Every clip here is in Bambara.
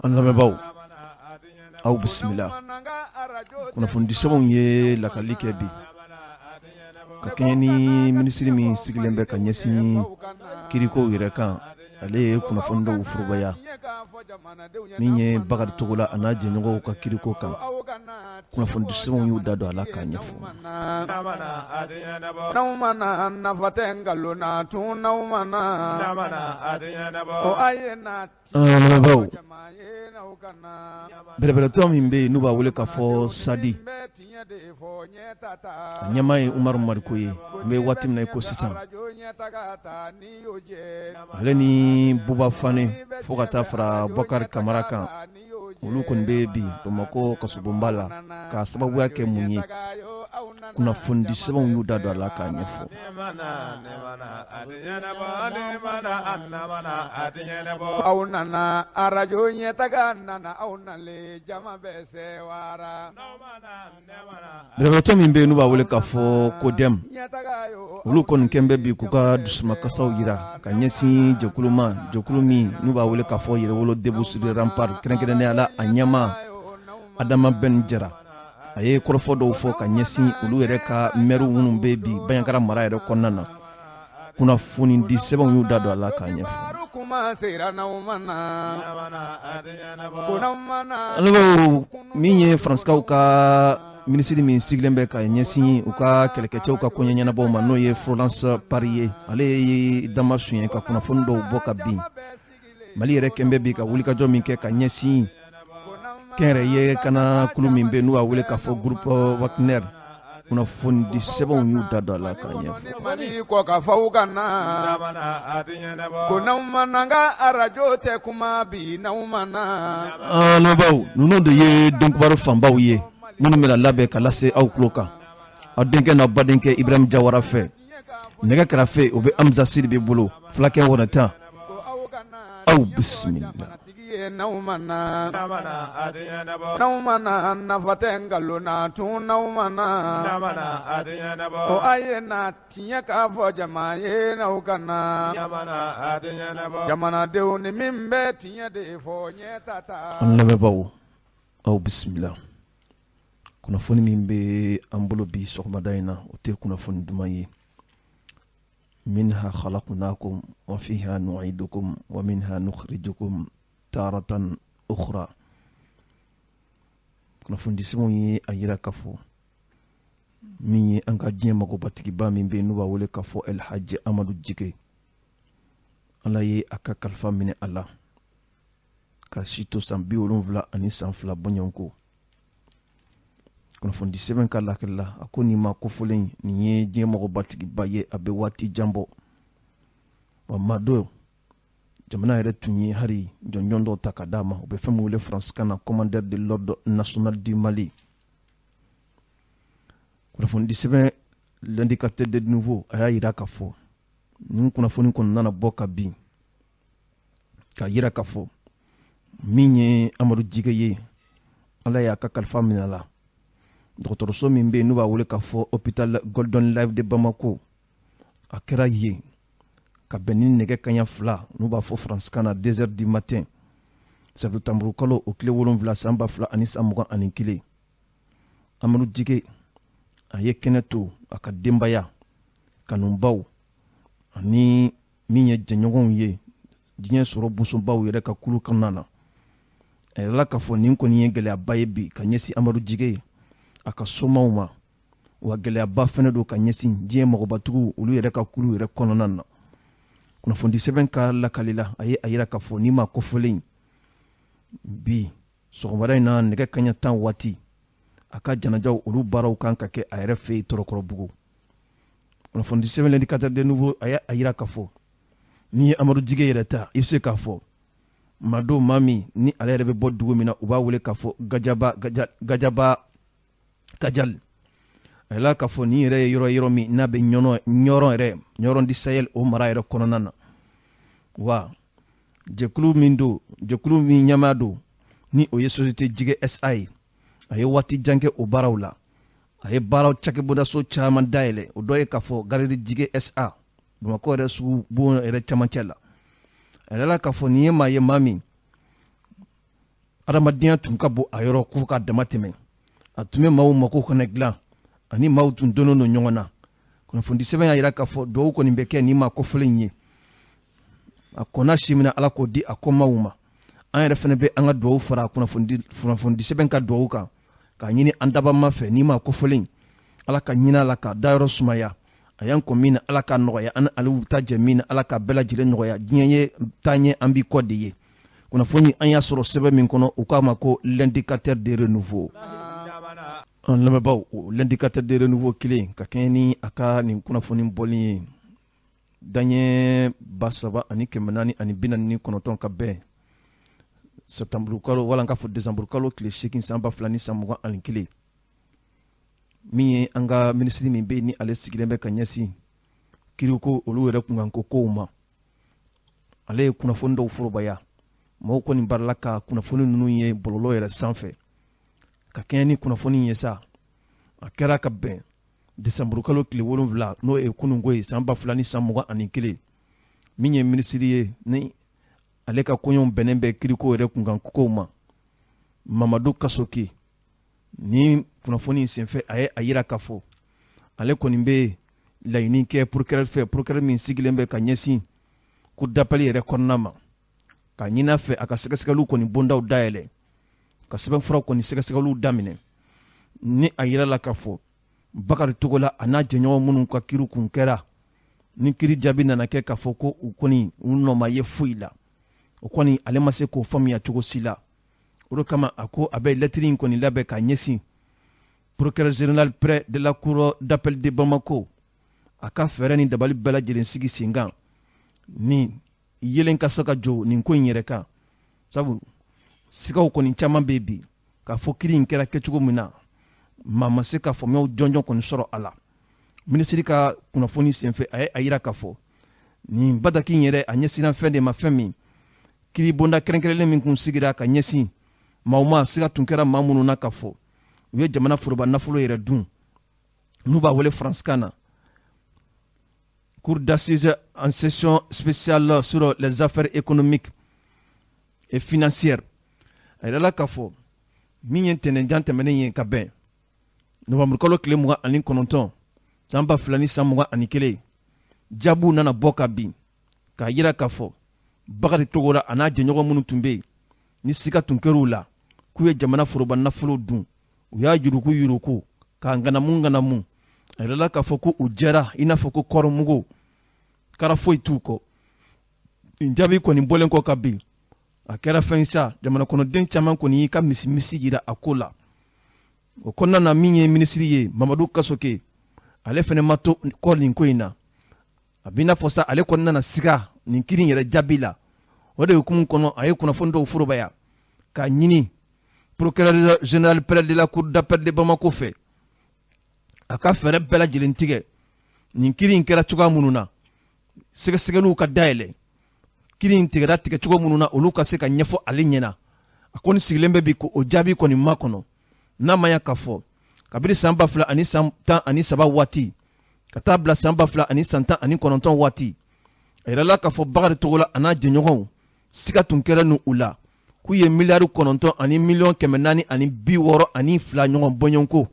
An lamɛnbaaw, aw bisimila. Kunnafonidisɛbɛnw ye lakali kɛ bi ka kɛɲɛ ni minisiri min sigilen bɛ ka ɲɛsin kirikow yɛrɛ kan. Ale ye kunnafoni dɔw forobaya min ye Bakari Togola a n'a jɛɲɔgɔnw ka kiriko kan. Kunnafonidisɛbɛnw y'u da don a la k'a ɲɛfɔ. Lamɛnbaaw, bɛrɛbɛrɛtɔn min bɛ yen n'u b'a wele k'a fɔ SADI, a ɲɛmaa ye Umaru Mariko ye. N bɛ waati min na i ko sisan, ale ni Buba Fane fo ka taa fara Bɔkari Kamara kan, olu kɔni bɛ bi Bamakɔ kasobonba la k'a sababuya kɛ mun ye? Kunnafonidi sɛbɛnw y'u da don a la k'a ɲɛfɔ. Aw nana arajo ɲɛtaga nana aw nalen jama bɛ sewara. Bɛrɛbɛrɛtɔn min bɛ yen n'u b'a wele k'a fɔ CODEM, olu kɔni kɛn bɛ bi k'u ka dusumakasiw jira ka ɲɛsin jɛkulu ma, jɛkulu min n'u b'a wele k'a fɔ Yɛrɛwolo Debout sur les Remparts, kɛrɛnkɛrɛnnenya la a ɲɛmaa Adama Ben Jara. A ye kɔrɔfɔ dɔw fɔ ka ɲɛsin olu yɛrɛ ka mɛriw minnu bɛ bi Banjagara mara yɛrɛ kɔnɔna na. Kunnafonidi sɛbɛnw y'u da don a la k'a ɲɛfɔ. Min ye Faransikaw ka minisiri min sigilen bɛ ka ɲɛsin u ka kɛlɛkɛcɛw ka koɲɛ ɲɛnabɔw ma, n'o ye Florence Parly ye, ale ye dama suɲɛ ka kunnafoni dɔw bɔ ka bin. Mali yɛrɛ kɛn bɛ bi ka wulikajɔ min kɛ ka ɲɛsin kɛnyɛrɛye kana kulu min bɛ n'u b'a wele k'a fɔ groupe Wagner, kunnafonidi sɛbɛnw y'u da don a la k'a ɲɛfɔ. Mali kɔ ka faw ka na ko n'aw ma na n ka arajo tɛ kuma bi n'aw ma na. An lamɛnbaaw, ninnu de ye donkibaru fanbaw ye minnu bɛna labɛn ka lase aw tulo kan aw denkɛ n'aw badenkɛ Ibrahim Jawara fɛ. Nɛgɛ kɛrɛfɛ o bɛ Hamza Sidibe bolo, fulakɛ wɔnɛtan. Aw bisimila. N'aw ma na, n'aw ma na, nafa tɛ nkalon na tun n'aw ma na, o a ye na tiɲɛ k'a fɔ jama ye n'aw ka na, jamanadenw ni min bɛ tiɲɛ de fɔ ɲɛ ta ta. An lamɛnbaaw, aw bisimila. Kunnafoni min bɛ an bolo bi sɔgɔmada in na, o tɛ kunnafoni duman ye. Minha khalaqnakum wa fiha nu'idukum wa minha nukhrijukum taratan ukhra. Kunnafonidisɛbɛnw ye a yira k'a fɔ min ye an ka diɲɛ magobatigiba min bɛ yen n'u b'a wele k'a fɔ El Hadji Amadu Jige, Ala ye a ka kalifa minɛ a la ka si to san 72 san 2 bɔɲɔgɔnko. Kunnafonidi sɛbɛn ka lakali la, a ko nin maa kofɔlen nin ye diɲɛ mɔgɔbatigiba ye, a bɛ waati jan bɔ. Wa maa don jamana yɛrɛ tun ye hari jɔnjɔn dɔw ta ka d'a ma, u bɛ fɛn min wele faransikan na commandeur de l'ordre national du Mali. Kunnafonidi sɛbɛn l'indicateur de nouveau a y'a yira k'a fɔ nin kunnafoni kɔni nana bɔ ka bin k'a yira k'a fɔ min ye Amadu Jige ye, Ala y'a ka kalifa minɛ a la. Dɔgɔtɔrɔso min bɛ yen n'u b'a wele k'a fɔ hôpital Golden Life de Bamako, a kɛra yen ka bɛn ni nɛgɛ kaɲa 2, n'u b'a fɔ faransikan na deux heures du matin, sɛtanburu kalo o tile 7 san 2021. Amadu Jige a ye kɛnɛ to a ka denbaya kanubaw ani min ye jɛɲɔgɔnw ye diɲɛ sɔrɔ bosonbaw yɛrɛ ka kulu kɔnɔna na. A yirala k'a fɔ nin kɔni ye gɛlɛyaba ye bi ka ɲɛsin Amadu Jige ye, a ka somaw ma, wa gɛlɛyaba fɛnɛ don ka ɲɛsin diɲɛ mɔgɔbatigiw olu yɛrɛ ka kulu yɛrɛ kɔnɔna na. Kunnafonidi sɛbɛn ka lakali la, a ye a yira k'a fɔ nin maa kofɔlen bi sɔgɔmada in na nɛgɛ kaɲa 10 waati, a ka janajaw olu baaraw kan ka kɛ a yɛrɛ fɛ yen Tɔrɔkɔrɔbugu. Kunnafonidi sɛbɛn l'indicateur de nouveau a y'a yira k'a fɔ n'i ye Amadu Jige yɛrɛ ta, i bɛ se k'a fɔ maa don, maa min ni ale yɛrɛ bɛ bɔ dugu min na u b'a wele k'a fɔ Gajaba, Gajaba Kajali. A yirala k'a fɔ nin yɛrɛ ye yɔrɔ yɔrɔ min n'a bɛ Ɲɔnɔ, Ɲɔrɔn yɛrɛ, Ɲɔrɔn du Sahel o mara yɛrɛ kɔnɔna na. Wa jɛkulu min don, jɛkulu min ɲɛmaa don ni o ye société Jige SA ye, a ye waati jan kɛ o baaraw la. A ye baaraw cakɛbondaso caman dayɛlɛ, o dɔ ye k'a fɔ Galerie Jige SA Bamakɔ yɛrɛ sugu bon yɛrɛ camancɛ la. A yirala k'a fɔ nin ye maa ye, maa min Adamadenya tun ka bon a yɔrɔ ko ka dama tɛmɛ. A tun bɛ maaw mako kɔnɔ dilan ani maaw tun donnen don ɲɔgɔn na. Kunnafonidi sɛbɛn y'a jira k'a fɔ dugawu kɔni bɛ kɛ nin maa kofɔlen in ye. A kɔnna si min na, Ala k'o di a kɔmaw ma. An yɛrɛ fana bɛ an ka dugawu fara kunnafonidi sɛbɛn ka dugawu kan k'a ɲini an dabama fɛ nin maa kofɔlen, Ala ka ɲin'a la k'a dayɔrɔ sumaya. A y'an kɔn min na, Ala k'a nɔgɔya. An ale ta jɛ min na, Ala ka bɛɛ lajɛlen nɔgɔya. Diɲɛ ye taaɲɛ, an b'i kɔ de ye. Kunnafoni an y'a sɔrɔ sɛbɛn min kɔnɔ, u k'a ma ko L'Indicateur de Renouveau. An lamɛnbaaw, o L'Indicateur de Renouveau kelen ka kɛɲɛ ni a ka nin kunnafoni bɔlen ye daɲɛ 3449 ka bɛn septembre kalo, wala n k'a fɔ décembre kalo tile 8 san 2021, min ye an ka minisiri min bɛ yen ni ale sigilen bɛ ka ɲɛsin kiriko olu yɛrɛ kunkanko kow ma, ale ye kunnafoni dɔw forobaya. Mɔgɔw kɔni barala ka kunnafoni ninnu ye bɔlɔlɔ yɛrɛ sanfɛ. Ka kɛɲɛ ni kunnafoni ye sa, a kɛra ka bɛn desanburu kalo tile 7, n'o ye kununko ye, san 2021, min ye minisiri ye ni ale ka koɲɛw bɛnnen bɛ kiriko yɛrɛ kunkanko kow ma, Mamadu Kasoke, ni kunnafoni senfɛ, a ye a yira k'a fɔ ale kɔni bɛ laɲini kɛ procureur fɛ, procureur min sigilen bɛ ka ɲɛsin cour d'appel yɛrɛ kɔnɔna ma, ka ɲini a fɛ a ka sɛgɛsɛgɛliw kɔni bondaw dayɛlɛ, ka sɛbɛnfuraw kɔni sɛgɛsɛgɛliw daminɛ. Ni a yira la k'a fɔ Bakari Togola a n'a jɛɲɔgɔn minnu ka kiri kun kɛra, ni kiri jaabi nana kɛ k'a fɔ ko u kɔni u nɔ ma ye foyi la, o kɔni ale ma se k'o faamuya cogo si la. O de kama a ko a bɛ lɛtiri in kɔni labɛn ka ɲɛsin procureur général près de la cour d'appel de Bamako, a ka fɛɛrɛ ni dabali bɛɛ lajɛlen sigi sen kan ni yelen ka se ka jɔ nin ko in yɛrɛ kan, sabu sigaw kɔni caman bɛ bi k'a fɔ kiri in kɛra kɛcogo min na, maa ma se ka faamuyaw jɔnjɔn kɔni sɔrɔ a la. Minisiri ka kunnafoni senfɛ, a ye a yira k'a fɔ nin bataki in yɛrɛ, a ɲɛsinna fɛn de ma, fɛn min kiribonda kɛrɛnkɛrɛnlen min kun sigira ka ɲɛsin maaw ma, siga tun kɛra maa minnu na k'a fɔ u ye jamana foroba nafolo yɛrɛ dun, n'u b'a wele faransikan na Cour d'assises en session spéciale sur les affaires économiques et financières. A yirala k'a fɔ min ye ntɛnɛnjan tɛmɛnen ye ka bɛn novembre kalo tile 29 san 2021, jaabiw nana bɔ ka bin k'a yira k'a fɔ Bakari Togola a n'a jɛɲɔgɔn minnu tun bɛ yen ni siga tun kɛr'u la k'u ye jamana foroba nafolo dun, u y'a yuruku yuruku k'a ŋanamu ŋanamu. A yirala k'a fɔ ko u jɛra i n'a fɔ ko kɔrɔmugu, kara foyi t'u kɔ. Nin jaabi kɔni bɔlen kɔ ka bin, a kɛra fɛn sa jamana kɔnɔden caman kɔni y'i ka misimisi yira a ko la. O kɔnɔna na, min ye minisiri ye Mamadu Kasoke, ale fɛnɛ ma to kɔ nin ko in na. A b'i n'a fɔ sa ale kɔni nana siga nin kiri in yɛrɛ jaabi la. O de hukumu kɔnɔ, a ye kunnafoni dɔw forobaya k'a ɲini procureur général près de la cour d'appel de Bamako fɛ, a ka fɛɛrɛ bɛɛ lajɛlen tigɛ nin kiri in kɛra cogoya minnu na, sɛgɛsɛgɛliw ka dayɛlɛ, kiri in tigɛra tigɛcogo minnu na, olu ka se ka ɲɛfɔ ale ɲɛna. A kɔni sigilen bɛ bi k'o jaabi kɔni makɔnɔ, n'a ma ya k'a fɔ kabini san 2013 waati ka taa bila san 2019 waati, a yirala k'a fɔ Bakari Togola a n'a jɛɲɔgɔnw, siga tun kɛra n'u u la k'u ye miliyari 9 ani miliyɔn 462 ɲɔgɔn bɔɲɔgɔnko,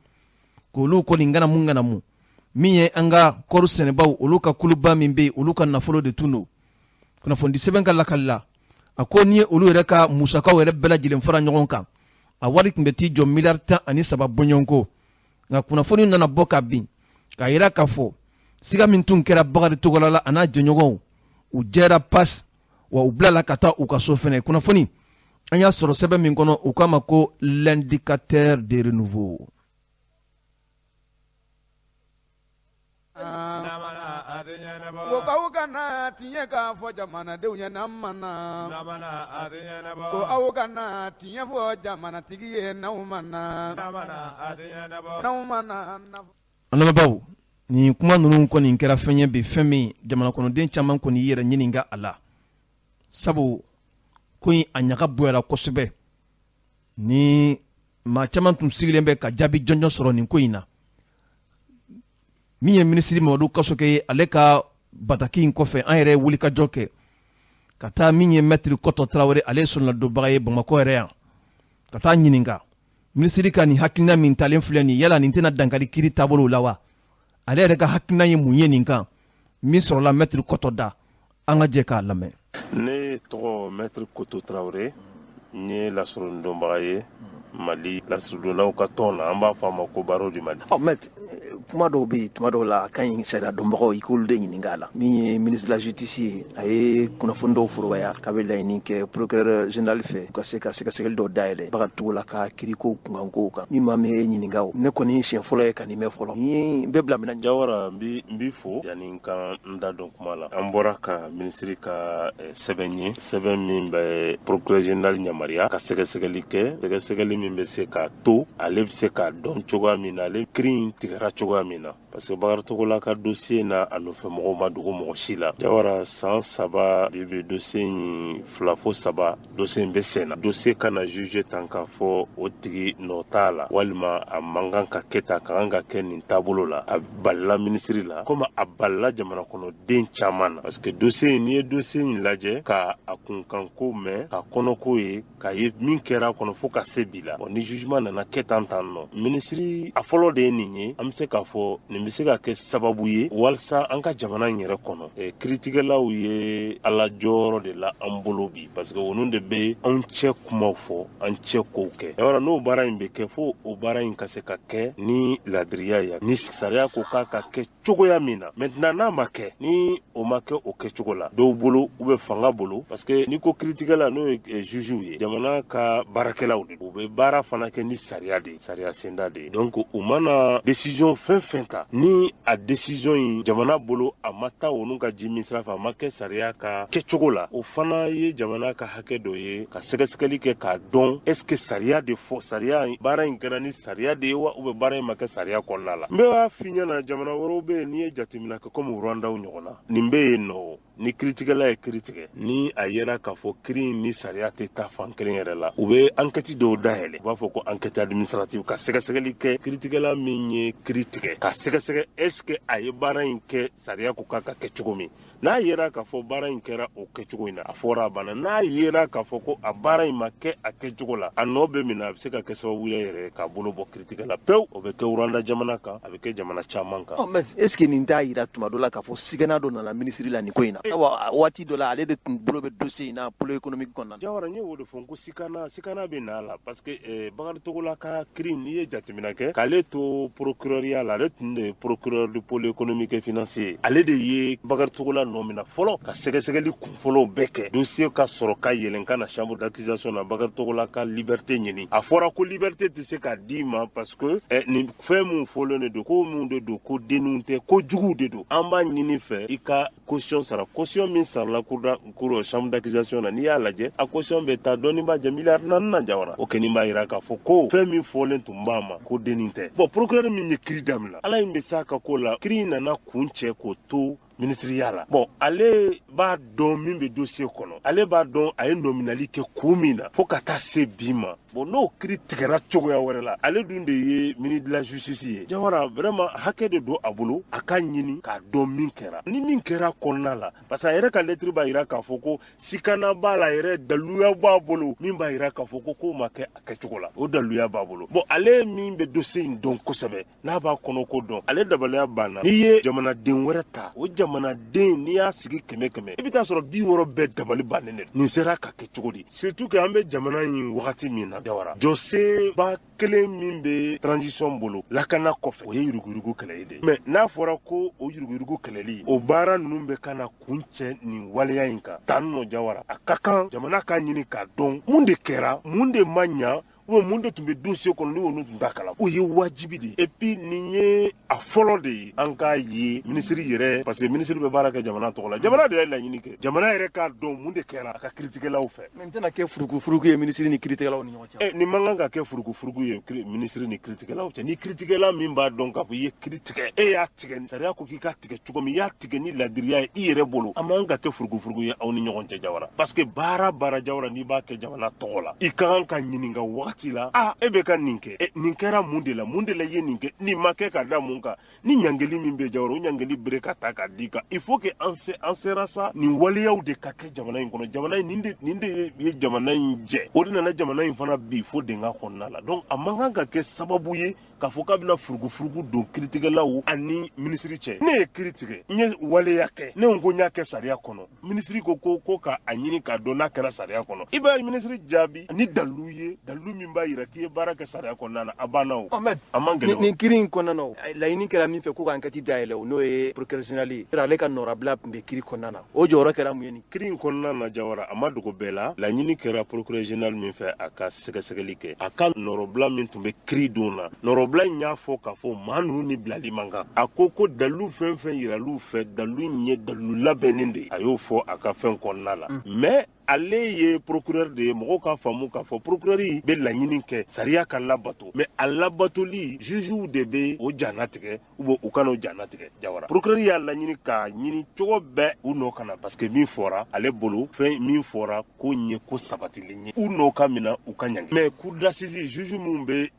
k'olu kɔni ŋanamu ŋanamu. Min ye an ka kɔɔri sɛnɛbaw olu ka kuluba min bɛ yen, olu ka nafolo de tun don. Kunnafonidi sɛbɛn ka lakali la, a ko n'i ye olu yɛrɛ ka musakaw yɛrɛ bɛɛ lajɛlen fara ɲɔgɔn kan, a wari tun bɛ t'i jɔ miliyari 13 bɔɲɔgɔnko. Nka kunnafoni nana bɔ ka bin k'a yira k'a fɔ siga min tun kɛra Bakari Togola la a n'a jɛɲɔgɔnw, u jɛra pas wa, u bilala ka taa u ka so fɛnɛ. Kunnafoni an y'a sɔrɔ sɛbɛn min kɔnɔ, u k'a ma ko L'Indicateur de Renouveau. Ko aw kana tiɲɛ k'a fɔ jamanadenw ye n'an ma na, ko aw kana tiɲɛ fɔ jamanatigi ye n'aw ma na, n'aw ma na. An lamɛnbaaw, nin kuma ninnu kɔni kɛra fɛn ye bi, fɛn min jamana kɔnɔden caman kɔni y'i yɛrɛ ɲininka a la, sabu ko in a ɲaga bonyara kosɛbɛ ni maa caman tun sigilen bɛ ka jaabi jɔnjɔn sɔrɔ nin ko in na. Min ye minisiri Mamadu Kasoke ye, ale ka bataki in kɔfɛ, an yɛrɛ ye wulikajɔ kɛ ka taa min ye mɛtiri Kɔtɔ Tarawele, ale ye soronadonbaga ye Bamakɔ yɛrɛ yan. Ka taa ɲininka minisiri ka nin hakilina min talen filɛ nin, yala nin tɛna dankari kiiri taabolo la wa? Ale yɛrɛ ka hakilina ye mun ye nin kan? Min sɔrɔla Maître Kɔtɔ da, an ka jɛ k'a lamɛn. Ne tɔgɔ Maître Koto Tarawele, n ye lasɔrɔdonbaga ye Mali lasɔrɔdonnaw ka tɔn na, an b'a fɔ a ma ko Barreau du Mali. Ɔ maître, kuma dɔw bɛ yen, tuma dɔw la a ka ɲi sariya dɔnbagaw i k'olu de ɲininka a la. Min ye ministre de la justice ye, a ye kunnafoni dɔw forobaya k'a bɛ laɲini kɛ procureur général fɛ ka se ka sɛgɛsɛgɛli dɔw dayɛlɛ Bakari Togola ka kiiriko kunkankow kan. Ni maa min ye ɲininka, o ne kɔni siɲɛ fɔlɔ ye ka nin mɛn fɔlɔ, ni bɛɛ bila minɛ. Jawara, n b'i fo. Yanni n ka n da don kuma la, an bɔra ka minisiri ka sɛbɛn ye, sɛbɛn min bɛ procureur général yamaruya ka sɛgɛsɛgɛli kɛ, sɛgɛsɛgɛli min bɛ se k'a to ale bɛ se k'a dɔn cogoya min na ale kiiri in tigɛra cogoya min na, parce que Bakari Togola ka dossier na, a nɔfɛ mɔgɔw ma dogo mɔgɔ si la. Jawara, san 3 bi bi, dossier in 2 fo 3, dossier in bɛ sen na. Dossier kana juger tan k'a fɔ o tigi nɔ t'a la, walima a man kan ka kɛ tan, ka kan ka kɛ nin taabolo la. A balila minisiri la komi a balila jamana kɔnɔden caman na, parce que dossier in, n'i ye dossier in lajɛ ka a kunkanko mɛn, ka kɔnɔko ye, k'a ye min kɛra a kɔnɔ fo ka se bi la, ni jugement nana kɛ tan tan nɔ, minisiri a fɔlɔ de ye nin ye. An bɛ se k'a fɔ nin bɛ se ka kɛ sababu ye walasa an ka jamana in yɛrɛ kɔnɔ, kiiritigɛlaw ye ala jɔyɔrɔ de la an bolo bi, parce que olu de bɛ anw cɛ kumaw fɔ, an cɛ kow kɛ. Yɔrɔ n'o baara in bɛ kɛ, fo o baara in ka se ka kɛ ni ladiriya ye, ni sariya ko k'a ka kɛ cogoya min na. Maintenant, n'a ma kɛ, ni o ma kɛ o kɛcogo la dɔw bolo ou bien fanga bolo, parce que n'i ko kiiritigɛla, n'o ye juge ye, jamana ka baarakɛlaw de, u bɛ baara fana kɛ ni sariya de ye, sariya senda de ye. Donc u mana décision fɛn fɛn ta, ni a décision in jamana bolo a ma taa olu ka ji min sira fɛ, a ma kɛ sariya ka kɛcogo la, o fana ye jamana ka hakɛ dɔ ye ka sɛgɛsɛgɛli kɛ k'a dɔn est ce que sariya de fɔ, sariya baara in kɛra ni sariya de ye wa, ou bien baara in ma kɛ sariya kɔnɔna la. N bɛ f'i ɲɛna, jamana wɛrɛw bɛ yen, n'i ye jateminɛ kɛ komi Rwandaw ɲɔgɔn na, nin bɛ yen nɔ, ni kiiritigɛla ye kiiri tigɛ, ni a yera k'a fɔ kiiri in ni sariya tɛ taa fan kelen yɛrɛ la, u bɛ enquête dɔw dayɛlɛ, u b'a fɔ ko enquête administrative, ka sɛgɛsɛgɛli kɛ kiiritigɛla min ye kiiri tigɛ, ka sɛgɛsɛgɛ est ce que a ye baara in kɛ sariya ko k'a ka kɛ cogo min. N'a yera k'a fɔ baara in kɛra o kɛcogo in na, a fɔra, a banna. N'a yera k'a fɔ ko a baara in ma kɛ a kɛcogo la, a nɔ bɛ min na, a bɛ se ka kɛ sababu ye yɛrɛ k'a bolo bɔ kiiritigɛ la pewu. O bɛ kɛ Rwanda jamana kan, a bɛ kɛ jamana caman kan. Mais est ce que nin t'a yira tuma dɔ la k'a fɔ sigana dɔ nana minisiri la nin ko in na? Waati dɔ la, ale de tun bolo bɛ dossier in na pôle économique kɔnɔna na. Jawara, n ye o de fɔ, n ko sikana bɛ na la, parce que Bakari Togola ka kiiri, n'i ye jateminɛ kɛ k'ale to procureurya la, ale tun de ye procureur du pôle économique et financier, ale de ye Bakari Togola nɔ minɛ fɔlɔ ka sɛgɛsɛgɛli kunfɔlɔw bɛɛ kɛ, dossier ka sɔrɔ ka yɛlɛn ka na chambre d'accusation na. Bakari Togola ka liberté ɲini, a fɔra ko liberté tɛ se ka d'i ma, parce que nin fɛn mun fɔlen de don, ko mun de don, ko denninw tɛ, ko juguw de don, an b'a ɲini fɛ i ka caution sara. Caution min sarala cour chambre d'accusation na, n'i y'a lajɛ, a caution bɛ taa dɔɔni b'a jɛ miliyari 4 na. Jawara, o kɛni b'a yira k'a fɔ ko fɛn min fɔlen tun b'a ma, ko dennin tɛ. Bon, procureur min ye kiiri daminɛ, ala in bɛ s'a ka ko la, kiiri in nana kun cɛ k'o to minisiriya la. Bon, ale b'a dɔn min bɛ dossier kɔnɔ, ale b'a dɔn a ye nɔminali kɛ kun min na fo ka taa se bi ma. Bon, n'o kiiri tigɛra cogoya wɛrɛ la, ale dun de ye ministre de la justice ye. Jawara, vraiment hakɛ de don a bolo a ka ɲini k'a dɔn min kɛra, ni min kɛra kɔnɔna la, parce que a yɛrɛ ka lettre b'a yira k'a fɔ ko sikana b'a la yɛrɛ, daluya b'a bolo min b'a yira k'a fɔ ko kow ma kɛ a kɛcogo la, o daluya b'a bolo. Bon, ale min bɛ dossier in dɔn kosɛbɛ, n'a b'a kɔnɔ ko dɔn, ale dabaliya banna. N'i ye jamanaden wɛrɛ ta, o jamanaden, n'i y'a sigi 100 100, i bɛ taa sɔrɔ 60 bɛɛ dabali bannen de. Nin sera ka kɛ cogo di? Surtout que an bɛ jamana in wagati min na, Jawara, jɔsenba kelen min bɛ transition bolo lakana kɔfɛ, o ye yuruguyurugu kɛlɛli de ye. Mais n'a fɔra ko o yuruguyurugu kɛlɛli, o baara ninnu bɛ ka na kun cɛ nin waleya in kan tan nɔ, Jawara, a ka kan jamana k'a ɲini k'a dɔn mun de kɛra, mun de ma ɲa, ou mun de tun bɛ dossier kɔnɔ ni olu tun t'a kalama. O ye wajibi de ye. Et puis nin ye a fɔlɔ de ye an k'a ye minisiri yɛrɛ, parce que minisiri bɛ baara kɛ jamana tɔgɔ la, jamana de ye laɲini kɛ jamana yɛrɛ k'a dɔn mun de kɛra a ka kiiritigɛlaw fɛ. Mais nin tɛna kɛ furukufuruku ye minisiri ni kiiritigɛlaw ni ɲɔgɔn cɛ? Nin man kan ka kɛ furukufuruku ye minisiri ni kiiritigɛlaw cɛ. Ni kiiritigɛla min b'a dɔn k'a fɔ i ye kiiri tigɛ, e y'a tigɛ sariya ko k'i ka tigɛ cogo min, i y'a tigɛ ni ladiriya ye i yɛrɛ bolo, a man kan ka kɛ furukufuruku ye aw ni ɲɔgɔn cɛ, Jawara, parce que baara baara, Jawara, n'i b'a kɛ jamana tɔgɔ la, i ka kan ka ɲininka wagati waati la, a e bɛ ka nin kɛ, nin kɛra mun de la, mun de la i ye nin kɛ, nin ma kɛ ka da mun kan, ni ɲangeli min bɛ Jawara, o ɲangeli bere ka ta ka di kan. Il faut que an sera sa nin waleyaw de ka kɛ jamana in kɔnɔ. Jamana in nin de ye jamana in jɛ, o de nana jamana in fana bi fo dingɛ kɔnɔna la. Donc a man kan ka kɛ sababu ye k'a fɔ k'a bɛna furugufurugu don kiiritigɛlaw ani minisiri cɛ. Ne ye kiiri tigɛ, n ye waleya kɛ, ne ko n y'a kɛ sariya kɔnɔ, minisiri ko ko k'a ɲini k'a dɔn n'a kɛra sariya kɔnɔ. I b'a ye minisiri jaabi ni dalilu ye, dalilu min b'a jira k'i ye baara kɛ sariya kɔnɔna na, a banna o. A man gɛlɛn. Nin kiiri in kɔnɔna na, laɲini kɛra min fɛ ko ka enquête dayɛlɛ, o n'o ye procureur général ye, ale ka nɔrabila tun bɛ kiiri kɔnɔna na, o jɔyɔrɔ kɛra mun ye nin kiiri in kɔnɔna na? Jawara, a ma dogo bɛɛ la, laɲini kɛra procureur général min fɛ a ka sɛgɛsɛgɛli kɛ, a ka nɔrɔbila min tun bɛ kiiri don na, nɔrɔbila in y'a fɔ k'a fɔ maa ninnu ni bilali man kan. A ko ko dalilu fɛn fɛn yiral'u fɛ, dalilu in ye dalilu labɛnnen de ye, a y'o fɔ a ka fɛn kɔnɔna la. Mais ale ye procureur de ye, mɔgɔw k'a faamu k'a fɔ procureur bɛ laɲini kɛ sariya ka labato, mais a labatoli jugew de bɛ o janatigɛ ou bien u kana o janatigɛ. Jawara, procureur y'a laɲini k'a ɲini cogo bɛɛ u nɔ ka na, parce que min fɔra ale bolo, fɛn min fɔra ko ye ko sabatilen ye, u nɔ ka minɛ, u ka ɲangi. Mais cour d'assises juge minnu bɛ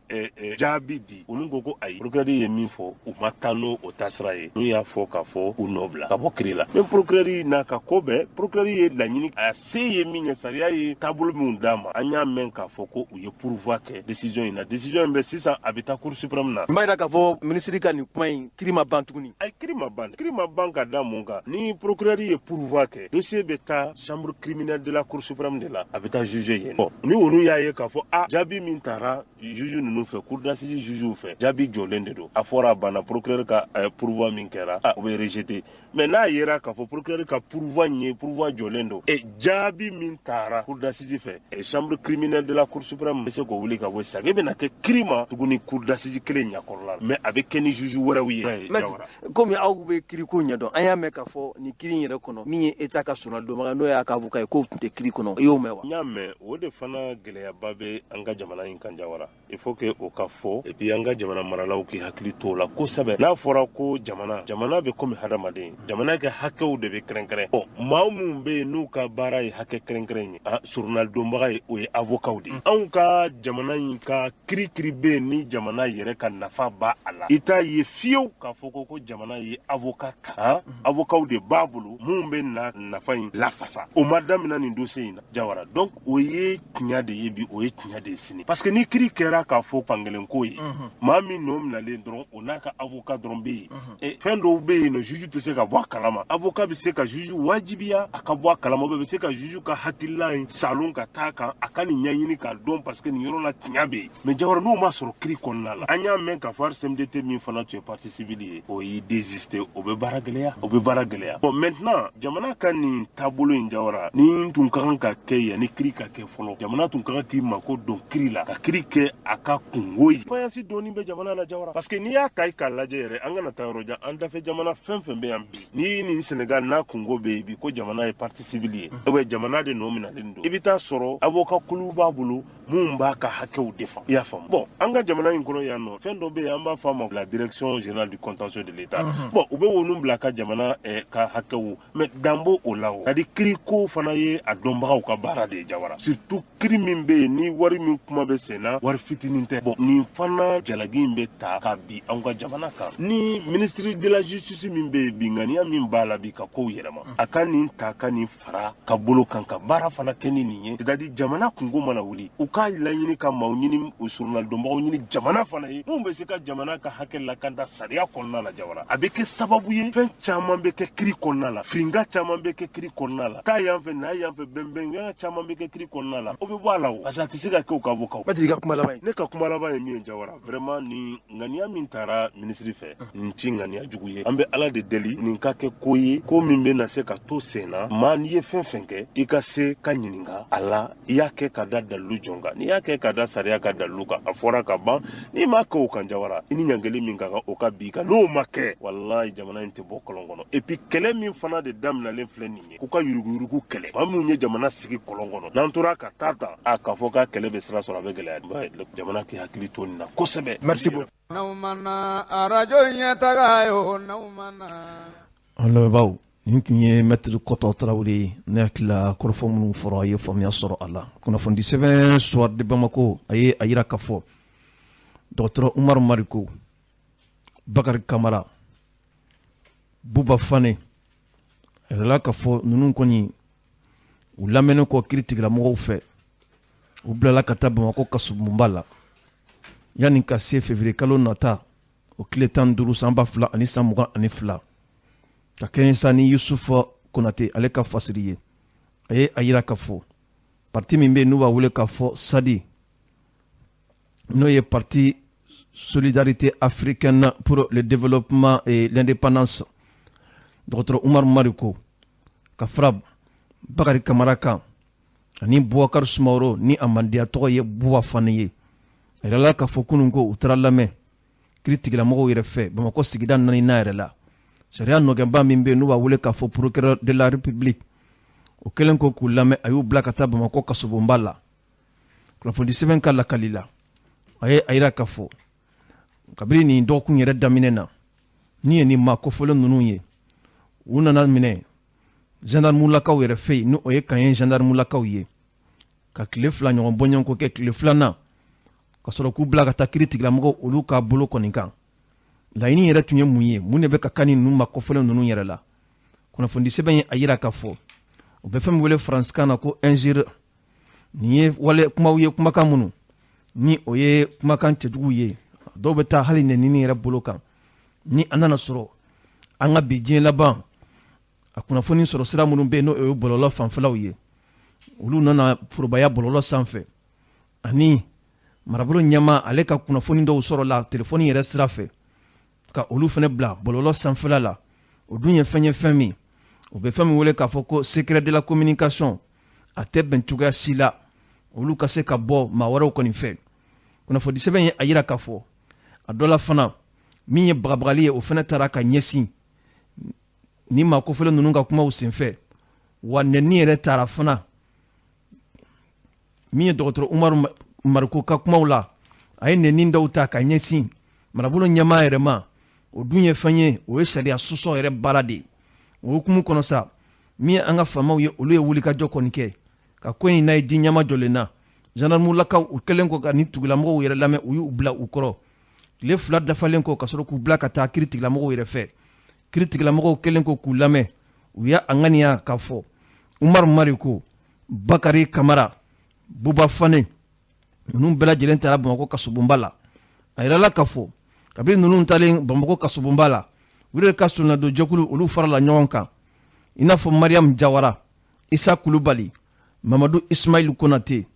jaabi di, olu ko ko ayi, procureur ye min fɔ, u ma taa n'o o taasira ye. N'u y'a fɔ k'a fɔ u nɔ bila ka bɔ kiiri la. Mais procureur n'a ka ko bɛɛ, procureur ye laɲini, a se ye min ye, sariya ye taabolo minnu d'a ma, an y'a mɛn k'a fɔ ko u ye pourvoi kɛ décision in na. Décision in bɛ sisan, a bɛ taa cour suprême na. N b'a jira k'a fɔ minisiri ka nin kuma in, kiiri ma ban tuguni. Ayi, kiiri ma ban, kiiri ma ban ka da mun kan? Ni procureur ye pourvoi kɛ, dossier bɛ taa chambre criminelle de la cour suprême de la, a bɛ taa juger yen. Bon, ni olu y'a ye k'a fɔ a jaabi min taara juge ninnu fɛ, cour d'assises juge fɛ, jaabi jɔlen de don, a fɔra a banna, procureur ka pourvoi min kɛra, o bɛ rejeter. Mais n'a yera k'a fɔ procureur ka pourvoi in ye pourvoi jɔlen don, e jaabi min taara cour d'assises fɛ, chambre criminelle de la cour suprême bɛ se k'o wuli ka bɔ sisan, e bɛna kɛ kiiri ma tuguni cour d'assises kelen ɲakɔrɔla la, mais a bɛ kɛ ni juge wɛrɛw ye. Komi aw bɛ kiiriko ɲɛdɔn, an y'a mɛn k'a fɔ nin kiiri in yɛrɛ kɔnɔ, min ye État ka sɔrɔdonbaga n'o y'a ka avocat ye, k'o tun tɛ kiiri kɔnɔ, i y'o mɛn wa? N y'a mɛn. O de fana gɛlɛyaba bɛ an ka jamana in kan, Jawara. Il faut que o ka fɔ, et puis an ka jamana maralaw k'i hakili t'o la kosɛbɛ. N'a fɔra ko jamana, jamana bɛ komi hadamaden, jamana ka hakɛw de bɛ kɛrɛnkɛrɛn. Bon, maa minnu bɛ yen n'u ka baara ye hakɛ kɛrɛnkɛrɛn ye, a surunalidonbaga ye, o ye avocats de ye. Anw ka jamana in ka kiiri bɛ yen ni jamana yɛrɛ ka nafa b'a a la, i t'a ye fiyewu k'a fɔ ko jamana ye avocat ta, avocats de b'a bolo minnu bɛ na nafa in lafasa. O ma daminɛ nin dossier in na, Jawara. Donc o ye tiɲɛ de ye bi, o ye tiɲɛ de ye sini, parce que ni kiiri kɛra k'a fɔ fankelen ko ye, maa min nɔ minɛlen dɔrɔn, o n'a ka avocat dɔrɔn bɛ yen, fɛn dɔw bɛ yen nɔ juge tɛ se ka bɔ a kalama. Avocat bɛ se ka juge wajibiya a ka bɔ a kalama, bɛ se ka juge ka hakilila in salon ka taa kan, a ka nin ɲɛɲini k'a dɔn, parce que nin yɔrɔ la tiɲɛ bɛ yen. Mais Jawara, n'o ma sɔrɔ kiiri kɔnɔna la, an y'a mɛn k'a fɔ CMDT min fana tun ye partie civile ye, o y'i désister, o bɛ baara gɛlɛya, o bɛ baara gɛlɛya. Bon, maintenant jamana ka nin taabolo in, Jawara, ni tun ka kan ka kɛ yanni kiiri ka kɛ fɔlɔ, jamana tun ka kan k'i mako don kiiri la, ka kiiri kɛ a ka kungo ye. Fayansi dɔɔni bɛ jamana la, Jawara, parce que n'i y'a ta i k'a lajɛ yɛrɛ, an kana taa yɔrɔ jan, an dafɛ jamana fɛn fɛn bɛ yan bi, n'i ni Sénégal n'a kungo bɛ yen bi ko jamana ye partie civile ye, ou bien jamana de nɔ minɛlen don, i bɛ taa sɔrɔ avocat kulu b'a bolo minnu b'a ka hakɛw défend, i y'a faamu. Bon, an ka jamana in kɔnɔ yan nɔ, fɛn dɔ bɛ yen an b'a fɔ a ma la direction générale du contentieux de l'État. Bon, u bɛ olu bila ka jamana ka hakɛw, mais dan b'o o la o. C'est à dire kiiri ko fana ye a dɔnbagaw ka baara de ye, Jawara, surtout kiiri min bɛ yen ni wari min kuma bɛ sen na, wari fitinin tɛ. Bon, nin fana jalaki in bɛ ta ka bi anw ka jamana kan. Ni ministre de la justice min bɛ yen bi, ŋaniya min b'a la bi ka kow yɛlɛma, a ka nin ta ka nin fara ka bolo kan ka baara fana kɛ ni nin ye. C'est à dire jamana kungo mana wuli, u k'a laɲini ka maaw ɲini, u surunalidonbagaw ɲini jamana fana ye minnu bɛ se ka jamana ka hakɛ lakanda sariya kɔnɔna la. Jawara, a bɛ kɛ sababu ye fɛn caman bɛ kɛ kiiri kɔnɔna la, firinka caman bɛ kɛ kiiri kɔnɔna la, taa yan fɛ n'a yan fɛ, bɛnbɛnya caman bɛ kɛ kiiri kɔnɔna la, o bɛ bɔ a la o, parce que a tɛ se ka kɛ u ka avocat. Maître, ka kuma laban ye. Ne ka kuma laban ye min ye, Jawara, vraiment nin ŋaniya min taara ministre fɛ, nin ti ŋaniya jugu ye. An bɛ Ala de deli nin ka kɛ ko ye, ko min bɛ na se ka to sen na. Maa n'i ye fɛn fɛn kɛ, i ka se ka ɲininka a la, i y'a kɛ ka da dalilu jɔn kan, n'i y'a kɛ ka da sariya ka dalilu kan, a fɔra ka ban. N'i m'a kɛ o kan, Jawara, i ni ɲangeli min ka kan, o ka bi kan. N'o ma kɛ, walahi jamana in tɛ bɔ kɔlɔn kɔnɔ. Et puis kɛlɛ min fana de daminɛlen filɛ nin ye, k'u ka yuruguyurugu kɛlɛ, maa minnu ye jamana sigi kɔlɔn kɔnɔ, n'an tora ka taa tan, a k'a fɔ k'a kɛlɛ bɛ sira sɔrɔ, a bɛ gɛlɛya. Jamana k'i hakili to nin na kosɛbɛ. Merci beaucoup. N'aw ma na arajo ɲɛtaga ye o, n'aw ma na. An lamɛnbaaw, Nin tun ye Maître Kɔtɔ Tarawele ye. Ne hakili la, kɔrɔfɔ minnu fɔra, a ye faamuya sɔrɔ a la. Kunnafoni sɛbɛn Soir de Bamako, a ye a yira ka fɔ dɔgɔtɔrɔ Umaru Mariko, Bakari Kamara, Buba Fane, a yirala ka fɔ ninnu kɔni, u lamɛnnen kɔ kiiritigɛlamɔgɔw fɛ, u bilala ka taa Bamakɔ kasobonba la yanni ka se février kalo nata o tile 15 san 2022, ka kɛɲɛ sa ni Yusufu Konate ale ka fasiri ye. A ye a yira ka fɔ parti min bɛ yen n'u b'a wele k'a fɔ SADI, n'o ye Parti Solidarité Africaine pour le Développement et l'Indépendance, dɔgɔtɔrɔ Umaru Mariko ka fara Bakari Kamara kan ani Bubakari Sumaworo, ni a mandiya tɔgɔ ye Buba Fane ye, a yirala k'a fɔ kunun ko u taara lamɛn kiiritigɛlamɔgɔw yɛrɛ fɛ Bamakɔ sigida naaninan yɛrɛ la. Sariya nɔgɛnba min bɛ yen n'u b'a wele k'a fɔ procureur de la République, o kɛlen ko k'u lamɛn, a y'u bila ka taa Bamakɔ kasobonba la. Kunnafoni sɛbɛn ka lakali la, a ye a yira k'a fɔ kabini nin dɔgɔkun yɛrɛ daminɛ na, ni ye nin maa kofɔlen ninnu ye, u nana minɛ gendarmelakaw yɛrɛ fɛ yen, ni o ye Kaɲɛ gendarmelakaw ye, ka tile 2 ɲɔgɔn bɔɲɔgɔnko kɛ. Tile filanan ka sɔrɔ k'u bila ka taa kiiri tigilamɔgɔw olu ka bolo kɔni kan. Laɲini yɛrɛ tun ye mun ye? Mun de bɛ ka kan ni ninnu maa kofɔlen ninnu yɛrɛ la? Kunnafoni sɛbɛn ye a yira k'a fɔ o bɛ fɛn min wele faransikan na ko injure. Nin ye wale kumaw ye, kumakan minnu ni o ye kumakan cɛjugu ye, dɔw bɛ taa hali nɛnini yɛrɛ bolo kan. Ni an nana sɔrɔ an ka bi diɲɛ laban, a kunnafoni sɔrɔ sira minnu bɛ yen, n'o ye bɔlɔlɔ fanfɛlaw ye, olu nana forobaya bɔlɔlɔ sanfɛ, ani marabolo ɲɛmaa ale ka kunnafoni dɔw sɔrɔ la telefɔni yɛrɛ sira fɛ, ka olu fana bila bɔlɔlɔ sanfɛla la. O dun ye fɛn ye, fɛn min o bɛ fɛn min wele k'a fɔ ko secret de la communication, a tɛ bɛn cogoya si la olu ka se ka bɔ maa wɛrɛw kɔni fɛ. Kunnafoni sɛbɛn ye a yira k'a fɔ a dɔ la fana, min ye bagabagali ye, o fana taara ka ɲɛsin ni maa kofɔlen ninnu ka kumaw senfɛ, wa nɛni yɛrɛ taara fana. Min ye dɔgɔtɔrɔ Umaru Mariko ka kumaw la, a ye nɛni dɔw ta ka ɲɛsin marabolo ɲɛmaa yɛrɛ ma. O dun ye fɛn ye, o ye sariya sɔsɔ yɛrɛ baara de ye. O hukumu kɔnɔ sa, min ye an ka faamaw ye, olu ye wulikajɔ kɔni kɛ ka ko in n'a ye di ɲɛma jɔlen na. Gendarmelakaw, u kɛlen kɔ ka ni tugulamɔgɔw yɛrɛ lamɛn, u y'u bila u kɔrɔ. Tile 2 dafalen kɔ, ka sɔrɔ k'u bila ka taa kiiri tigilamɔgɔw yɛrɛ fɛ. Kiiri tigilamɔgɔw kɛlen kɔ k'u lamɛn, u y'a ŋaniya k'a fɔ Umaru Mariko, Bakari Kamara, Buba Fane, ninnu bɛɛ lajɛlen taara Bamakɔ kasobonba la. A yirala k'a fɔ kabini ninnu talen Bamakɔ kasobonba la, u yɛrɛ ka solonadon jɛkulu, olu farala ɲɔgɔn kan, i n'a fɔ Mariam Jawara, Isa Kulubali, Mamadu Ismail Konate,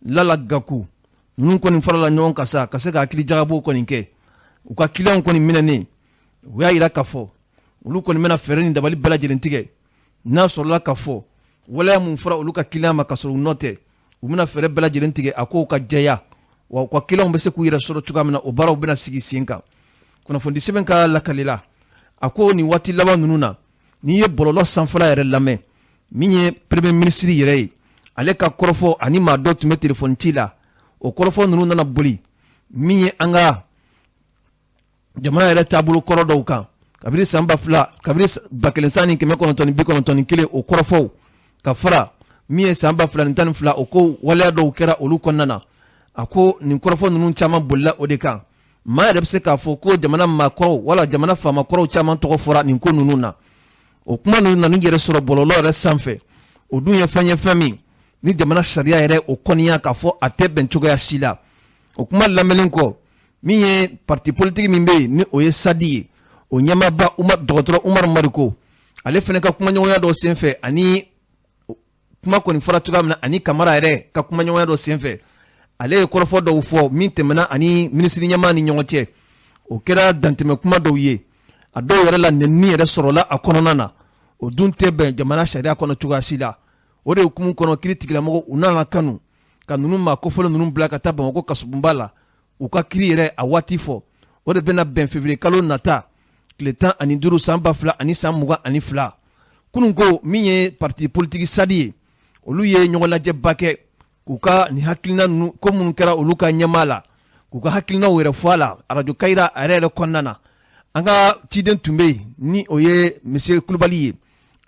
Lala Gaku. Ninnu kɔni farala ɲɔgɔn kan sa ka se ka hakili jagabɔ kɔni kɛ u ka kiliyanw kɔni minɛnen. U y'a yira k'a fɔ olu kɔni bɛna fɛɛrɛ ni dabali bɛɛ lajɛlen tigɛ, n'a sɔrɔla k'a fɔ waleya mun fɔra olu ka kiliyan ma ka sɔrɔ u nɔ tɛ, u bɛna fɛɛrɛ bɛɛ lajɛlen tigɛ a kow ka jɛya, wa u ka kiliyanw bɛ se k'u yɛrɛ sɔrɔ cogoya min na, o baaraw bɛna sigi sen kan. Kunnafoni sɛbɛn ka lakali la, a ko nin waati laban ninnu na, n'i ye bɔlɔlɔ sanfɛla yɛrɛ lamɛn, min ye premier ministre yɛrɛ ye, ale ka kɔrɔfɔ ani maa dɔ tun bɛ telefɔni ci la, o kɔrɔfɔ ninnu nana boli min ye an ka jamana yɛrɛ taabolo kɔrɔ dɔw kan kabini san 2000, kabini 1991, o kɔrɔfɔw ka fara min ye san 2012, o ko waleya dɔw kɛra olu kɔnɔna na. A ko nin kɔrɔfɔ ninnu caman bolila o de kan. Maa yɛrɛ bɛ se k'a fɔ ko jamana maakɔrɔw wala jamana faamakɔrɔw caman tɔgɔ fɔra nin ko ninnu na. O kuma ninnu nana yɛrɛ sɔrɔ bɔlɔlɔ yɛrɛ sanfɛ. O dun ye fɛn ye, fɛn min ni jamana sariya yɛrɛ o kɔniya k'a fɔ a tɛ bɛn cogoya si la. O kuma lamɛnlen kɔ, min ye parti politique min bɛ yen, ni o ye SADI ye, o ɲɛmaaba dɔgɔtɔrɔ Umaru Mariko, ale fana ka kumaɲɔgɔnya dɔ senfɛ, ani kuma kɔni fɔra cogoya min na, ani Kamara yɛrɛ ka kumaɲɔgɔnya dɔ senfɛ, ale ye kɔrɔfɔ dɔw fɔ min tɛmɛna ani minisiri ɲɛmaa ni ɲɔgɔn cɛ. O kɛra dantɛmɛ kuma dɔw ye, a dɔw yɛrɛ la nɛnini yɛrɛ sɔrɔla a kɔnɔna na. O dun tɛ bɛn jamana sariya kɔnɔ cogoya si la. O de hukumu kɔnɔ, kiiri tigilamɔgɔw, u nana kanu ka ninnu maa kofɔlen ninnu bila ka taa Bamakɔ kasobonba la. U ka kiiri yɛrɛ a waati fɔ, o de bɛna bɛn février kalo nata tile 15 san 2022. Kunun ko min ye parti politique SADI ye, olu ye ɲɔgɔn lajɛba kɛ k'u ka nin hakilina ninnu ko minnu kɛra olu ka ɲɛmaa la, k'u ka hakilinaw yɛrɛ fɔ a la arajo Kayira a yɛrɛ kɔnɔna na. An ka ciden tun bɛ yen, ni o ye monsieur Kulubali ye.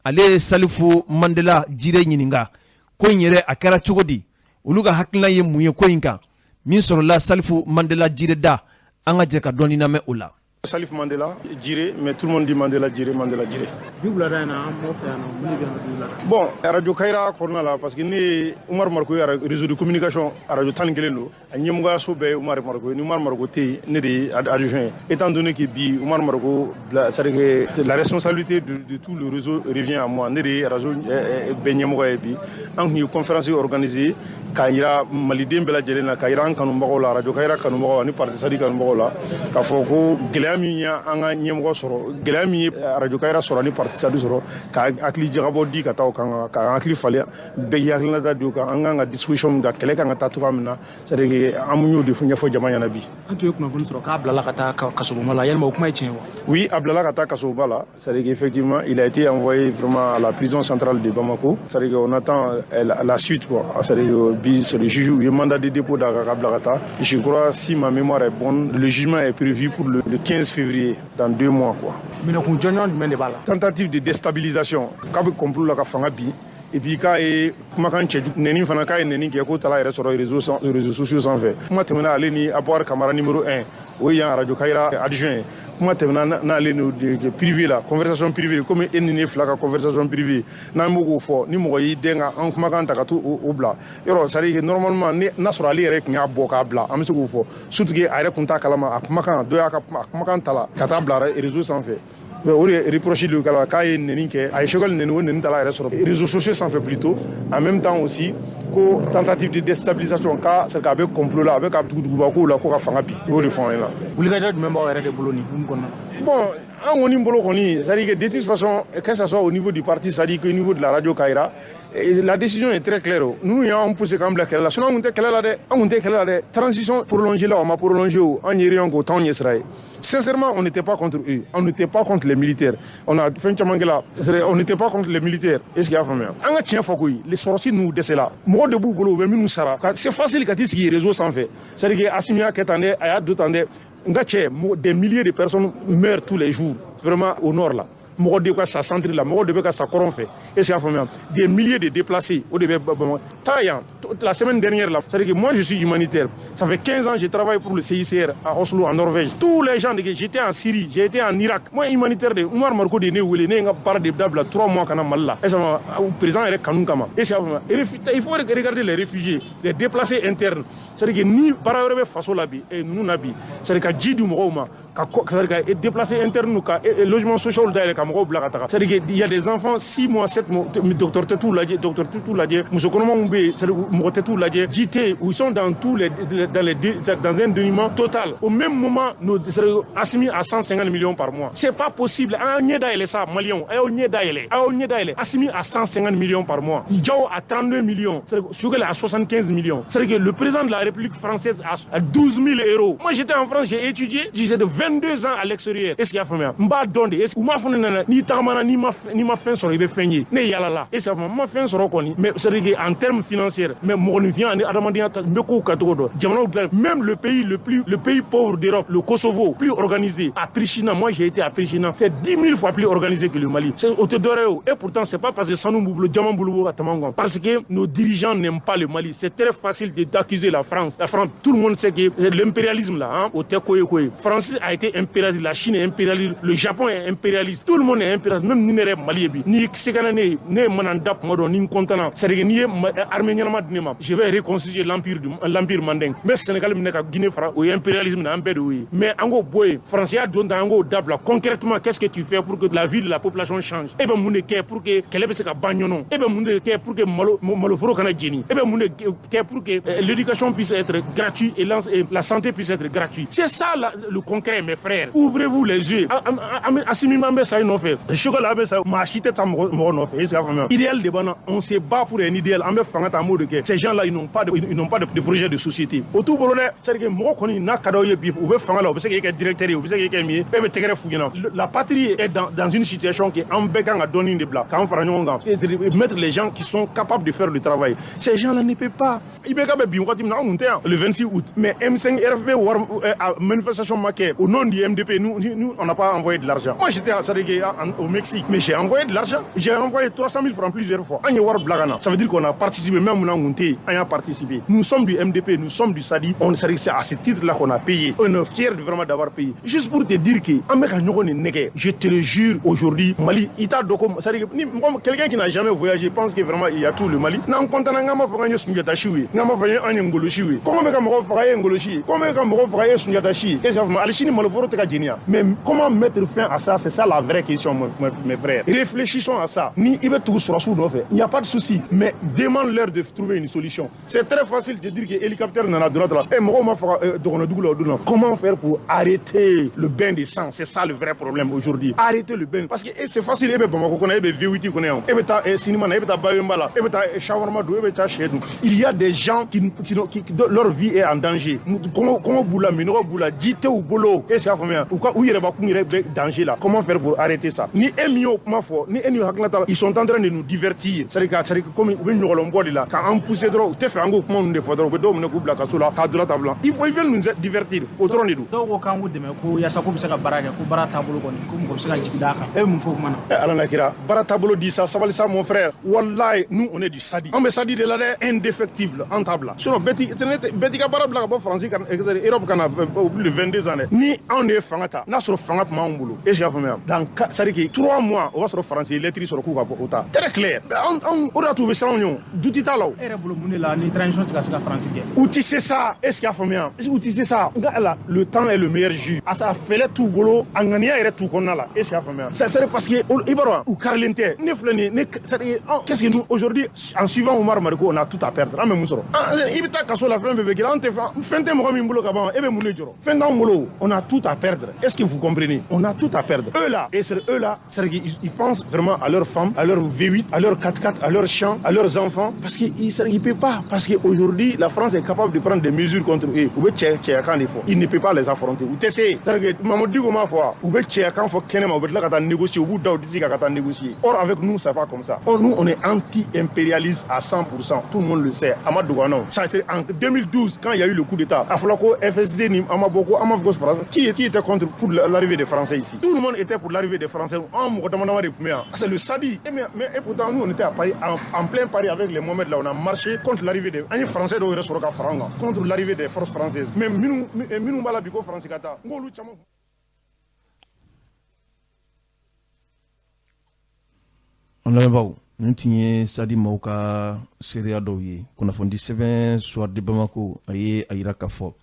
Ale ye Salifu Mandela Jire ɲininka ko in yɛrɛ a kɛra cogo di, olu ka hakilina ye mun ye ko in kan. Min sɔrɔla Salifu Mandela Jire da, an ka jɛ ka dɔɔni lamɛn o la. Salif Mandela Djiré, mais tout le monde dit Mandela Djiré, Mandela Djiré. Bi wulada in na, an b'aw fɛ yan nɔ, mun de bɛ yan bi wulada? Bon, Radio Kayira kɔnɔna la, parce que ne ye Umar Mariko ye, réseau de communication radio 11 don, a ɲɛmɔgɔyaso bɛɛ ye Umar Mariko ye. Ni Umar Mariko tɛ yen, ne de ye adjoint ye. Étant donné que bi Umar Mariko bila, c'est-à-dire que la responsabilité de tout le réseau revient à moi. Ne de ye radio bɛɛ ɲɛmɔgɔ ye bi. An tun ye conférence organisée k'a yira maliden bɛɛ lajɛlen na, k'a yira an kanubagaw la, Radio Kayira kanubagaw ani Parti Sadi kanubagaw la, k'a fɔ ko gɛlɛya min ye an ka ɲɛmɔgɔ sɔrɔ, gɛlɛya min ye Radio Kayira sɔrɔ ani Parti Sadi sɔrɔ, ka hakili jagabɔ di ka taa o kan, ka hakili falen, bɛɛ k'i hakilinata di o kan, an kan ka disposition min ta, kɛlɛ kan ka taa cogoya min na, c'est à dire que an y'o de ɲɛfɔ jama ɲɛna bi. An tun ye kunnafoni sɔrɔ k'a bilala ka taa kasobonba la, yalima o kuma ye tiɲɛ wa? Oui, a bilala ka taa kasobonba la, c'est à dire qu'effectivement il a été envoyé vraiment à la prison centrale de Bamako, c'est à dire qu'on attend la suite quoi, c'est à dire que bi c'est le juge, u ye mandat de dépôt da ka bila ka taa. Je crois, si ma mémoire est bonne, le jugement est prévu pour le 15 février, dans 2 mois quoi. Minɛkun jɔnjɔn jumɛn de b'a la? Tentative de déstabilisation, k'a bɛ complot la ka fanga bin, et puis k'a ye kumakan cɛjugu nɛni fana, k'a ye nɛni kɛ k'o taara yɛrɛ sɔrɔ réseaux sociaux sanfɛ. Kuma tɛmɛna ale ni Aboubacar Kamara numéro 1, o ye yan Radio Kayira adjoint ye. Kuma tɛmɛna n'ale n'o de privé la, conversation privée, komi e ni ne fila ka conversation privée, n'an b'o k'o fɔ, ni mɔgɔ y'i den ka an kumakan ta ka t'o o bila yɔrɔ, c'est à dire que normalement ni n'a sɔrɔ ale yɛrɛ tun y'a bɔ k'a bila, an bɛ se k'o fɔ, surtout que a yɛrɛ tun t'a kalama, a kumakan dɔ y'a ka kumakan ta la ka taa bila réseau sanfɛ. O de reproche de kala k'a ye nɛni kɛ, a ye Choguel nɛni, o nɛni taara yɛrɛ sɔrɔ réseaux sociaux sanfɛ plutôt. En même temps aussi ko tentative de déstabilisation, k'a c'est a bɛ complot la, a bɛ ka duguduguba kow la ko ka fanga bin, o y'o de fɔ an ɲɛna. Wulikajɔ jumɛn b'aw yɛrɛ de bolo nin hukumu kɔnɔna na? Bon, an kɔni bolo kɔni, c'est à dire que de toute façon, que ça soit au niveau du parti, c'est à dire qu'au niveau de la Radio Kayira, la décision est très claire. Nous y'an poussé k'an bila kɛlɛ la, sinon an tun tɛ kɛlɛ la dɛ, an tun tɛ kɛlɛ la dɛ. Transition prolongée la, o ma prolongé o, an ye réunion k'o t'anw ɲɛ sira ye. Sincèrement, on n'était pas contre eux, on n'était pas contre les militaires. On a fɛn caman kɛ la, on n'était pas contre les militaires. Est ce que y'a faamuya? An ka tiɲɛ fɔ koyi, les sɔrɔsi ninnu dɛsɛla, mɔgɔ de b'u bolo, u bɛ minnu sara. C'est facile ka t'i sigi réseau sanfɛ, c'est à dire que Assimi y'a kɛ tan dɛ, a y'a don tan dɛ. N ka cɛ, des milliers de personnes meurent tous les jours vraiment au nord là. Mɔgɔ de ka sa centre la, mɔgɔ de bɛ ka sa kɔrɔn fɛ. Est ce que y'a faamuya? Des milliers de déplacés, o de bɛ Bamakɔ taa yan la semaine dernière là. C'est à dire que moi je suis humanitaire, ça fait 15 ans que je travaille pour le CICR à Oslo en Norvège. Tous les gens de, j'étais en Syrie, j'ai été en Irak, moi humanitaire de Umar Mariko de ne wele, ne ye n ka baara de dabila 3 mois ka na Mali la. Est ce que président yɛrɛ kanu kama? Est ce que y'a faamuya? Il faut regarder les réfugiés, les déplacés internes. C'est à dire que ni baara wɛrɛ bɛ faso la bi, ninnu na bi, c'est à dire ka ji di mɔgɔw ma, ka c'est à dire ka déplacés internes, ka logement social dayɛlɛ ka mɔgɔw bila ka taga. C'est à dire qu'il y a des enfants 6 mois, 7 mois, docteur tɛ t'u lajɛ, docteur tɛ t'u lajɛ, muso kɔnɔmaw bɛ yen, c'est à dire mɔgɔ tɛ t'u lajɛ, ji tɛ yen, ils sont dans tous les dans les dans un dénuement total. Au même moment, nos Assimi a 150 millions par mois. C'est pas possible. An ɲɛ dayɛlɛ sa, maliyɛnw, a y'aw ɲɛ dayɛlɛ, a y'aw ɲɛ dayɛlɛ. Assimi a 150 millions par mois, Diaw a 32 millions, Choguel a 75 millions. C'est à dire que le président de la République française a 12 000 euros. Moi j'étais en France, j'ai étudié, j'ai de 22 ans à l'extérieur. Est-ce qu'il y a faamuya? N b'a dɔn de. Est-ce u m'a fɔ ne nana n'i tagamana, n'i ma fɛn sɔrɔ, i bɛ fɛn ye. Ne yala la. Est-ce que n ma fɛn sɔrɔ kɔni? Mais c'est à dire que en termes financiers, mais mɔgɔninfinya ani adamadenya ta, n bɛ kow kɛcogo dɔn. Jamanaw dilan, même le pays pauvre d'Europe, le Kosovo, plus organisé. À Pristina, moi j'ai été à Pristina, c'est 10 000 fois plus organisé que le Mali. C'est o tɛ dɔwɛrɛ ye o. Et pourtant c'est pas parce que sanu b'u bolo, diamant b'u bolo ka tɛmɛ an kan. Parce que nos dirigeants n'aiment pas le Mali. C'est très facile d'accuser la France. La France, tout le monde sait que l'impérialisme là, hein, o tɛ ko ye ko ye. France a été impérialiste, la Chine est impérialiste, le Japon est impérialiste, tout le monde est impérialiste, même ni ne yɛrɛ Mali ye bi. N'i se ka na ne ye, ne ye mana da kuma dɔn ni n content na. C'est à dire que n'i ye armée ɲɛnama di ne ma, je vais reconstituer l'empire mandingue. N bɛ Sénégal minɛ ka Guinée fara, o ye impérialisme na, an bɛɛ de y'o ye. Mais an k'o bɔ yen, France y'a don tan, an k'o dabila. Concrètement, qu'est-ce que tu fais pour que la vie de la population change? E bɛ mun de kɛ pour que kɛlɛ bɛ se ka ban ɲɔnɔ? E bɛ mun de kɛ pour que malo maloforo kana jeni? E bɛ mun de kɛ pour que l'éducation puisse être gratuite et la santé puisse être gratuite? C'est ça le concret, mes frères. Ouvrez-vous les yeux. Assimi an bɛ sa i nɔfɛ, Choguel an bɛ sa, maa si tɛ taa mɔgɔ mɔgɔ nɔfɛ. Est-ce que y'a faamuya? Idéal de b'an na, on se bat pour un idéal, an bɛ fanga ta, an b'o de kɛ. Ces gens-là, ils n'ont pas de projet de société. O t'u bolo dɛ. C'est-à-dire que mɔgɔ kɔni n'a ka d'aw ye bi, u bɛ fanga la, u bɛ se k'e kɛ directeur ye, u bɛ se k'e kɛ min ye, e bɛ tɛgɛrɛ f'u ɲɛna. La patrie est dans une situation que an bɛɛ kan ka dɔɔnin de bila k'an fara ɲɔgɔn kan et mettre les gens qui sont capables de faire le travail. Ces gens-là ne peuvent pas. IBK bɛ bin wagati min na, anw tun tɛ yan le 26 août. Mais M5 RFP wari manifestation ma kɛ au nom du MDP, nous, nous on n'a pas envoyé de l'argent. Moi j'étais, c'est-à-dire au Mexique, mais j'ai envoyé de l'argent, j'ai envoyé 300 000 francs plusieurs fois. An ye wari bila ka na, ça veut dire qu'on a participé, même n'an kun tɛ yen, an y'a participé. Nous sommes du MDP, nous sommes du SADI, on c'est à ce titre-là qu'on a payé. On est fiers vraiment d'avoir payé. Juste pour te dire que an bɛ ka ɲɔgɔn de nɛgɛ, je te le jure, aujourd'hui, Mali, i t'a dɔn ko, c'est-à-dire ni quelqu'un qui n'a jamais voyagé pense que vraiment il y a tout le Mali. N'an content, n'an b'a fɔ k'an ye Sunjata siw ye, n'an b'a fɔ an ye Ngolo siw ye, kɔngɔ bɛ ka mɔgɔ faga, e ye Ngolo si ye, kɔngɔ bɛ ka mɔgɔ faga, e ye Sunjata si ye. Et ça, hali sini maloforo tɛ ka jeni yan. Mais comment mettre fin à ça? C'est ça la vraie question, mes frères. Réfléchissons à ça. Ni i bɛ tugu sɔrɔsiw nɔfɛ, il n'y a pas de souci, mais demande-leur de trouver une solution. C'est très facile de dire que hélicoptère nana droite la, eh, mɔgɔw ma faga dɔgɔnɔdugu la o don na. Comment faire pour arrêter le bain de sang? C'est ça le vrai problème aujourd'hui. Arrêter le bain, parce que c'est facile. E bɛ Bamakɔ kɔnɔ, e bɛ V8 kɔnɔ yan, e bɛ taa cinéma na, e bɛ taa Bayonba la, e bɛ taa shawarma dun, e bɛ taa sɛ dun. Il y a des gens qui leur vie est en danger. Kɔngɔ b'u la, minɔgɔ b'u la, ji tɛ u bolo. E y'a faamuya, u ka u yɛrɛbakun yɛrɛ bɛ danger la. Comment faire pour arrêter ça? Ni e min y'o kuma fɔ, ni e ni hakilina ta la, ils sont en train de nous divertir, c'est à dire comme u bɛ ɲɔgɔlɔnbɔ de la k'an pousser dɔrɔn. U tɛ fɛ an k'o kuma ninnu de fɔ dɔrɔn, u bɛ dɔw minɛ k'u bila kaso la k'a donna ta bila. Il faut, ils veulent nous divertir, o dɔrɔn de don. Dɔw ko k'an k'u dɛmɛ ko yaasa k'u bɛ se ka baara kɛ, ko baara taabolo kɔni, ko mɔgɔ bɛ se ka jigi d'a kan. E bɛ mun fɔ o kuma na? Eh, Ala na kira, baara taabolo di sa, sabali sa, mon frère. Wallahi, nous, on est du Sadi, an bɛ Sadi de la dɛ, indéfectible, an t'a bila. Sinon bɛɛ ti bɛɛ t'i ka baara bila ka bɔ Faransi ka Europe ka na au plus de 22 ans dɛ. Ni anw de ye fanga ta, n'a sɔrɔ fanga tun b'anw bolo, est ce que y'a faamuya, dans, c'est à dire que 3 mois, o b'a sɔrɔ Faransi ye lettre sɔrɔ k'u ka bɔ o ta, très clair. Anw anw o de y'a to u bɛ siran anw ɲɛ, o duti t'a la o. E yɛrɛ bolo, mun de la ni transition tɛ ka se ka Faransi gɛn? U ti se sa, est ce que y'a faamuya, u ti se sa. Nka ala, le temps est le meilleur juge. A sa fɛlɛ t'u bolo, a ŋaniya yɛrɛ t'u kɔnɔna la, est ce que y'a faamuya? C'est parce que i b'a dɔn, u karilen tɛ. Ne filɛ nin ye ne, c'est à dire, qu'est-ce que nous, aujourd'hui, en suivant Oumar Mariko, on a tout à perdre. An bɛ mun sɔrɔ? I bɛ taa kaso la, fɛn bɛɛ bɛ k'i la. An tɛ fɛn fɛn tɛ mɔgɔ min bolo ka ban, e bɛ mun de jɔrɔ? Fɛn t'anw bolo, on a tout à perdre. Est-ce que vous comprenez? On a tout à perdre. Eux là, et c'est eux là, c'est qu'ils, ils pensent vraiment à leur femme, à leur V8, à leur 4x4, à leur champ, à leurs enfants, parce qu'ils ne peuvent pas, parce qu'aujourd'hui la France est capable de prendre des mesures contre eux. U bɛ cɛ cɛyakan de fɔ, ils ne peuvent pas les affronter. U tɛ se. C'est-à-dire que Mamadou Dicko m'a fɔ, u bɛ cɛyakan fɔ kɛnɛma, u bɛ tila ka taa négocier, u b'u da u disi kan ka taa négocier. Or avec nous, ça va comme ça. Or nous, on est anti-impérialiste à 100%, tout le monde le sait. A ma dogo an na. Ça a été en 2012, quand il y a eu le coup d'état. A fɔra ko FSD ni an ma bɔ, ko an ma fɔ ko France qui était contre pour l'arrivée des Français ici? Tout le monde était pour l'arrivée des Français. An mɔgɔ dama dama de tun bɛ yan, c'est le Sadi. Et mais et pourtant nous, on était à Paris, en plein Paris, avec les Mohamed là, on a marché contre l'arrivée des, an ye Français dɔw yɛrɛ sɔrɔ ka fara an kan contre l'arrivée des forces françaises. Mais minnu b'a la bi ko Faransi ka taa, n k'olu caman. An lamɛnbaaw, nin tun ye Sadi maaw ka seereya dɔw ye. Kunnafoni sɛbɛn Soir de Bamako, a ye a yira k'a fɔ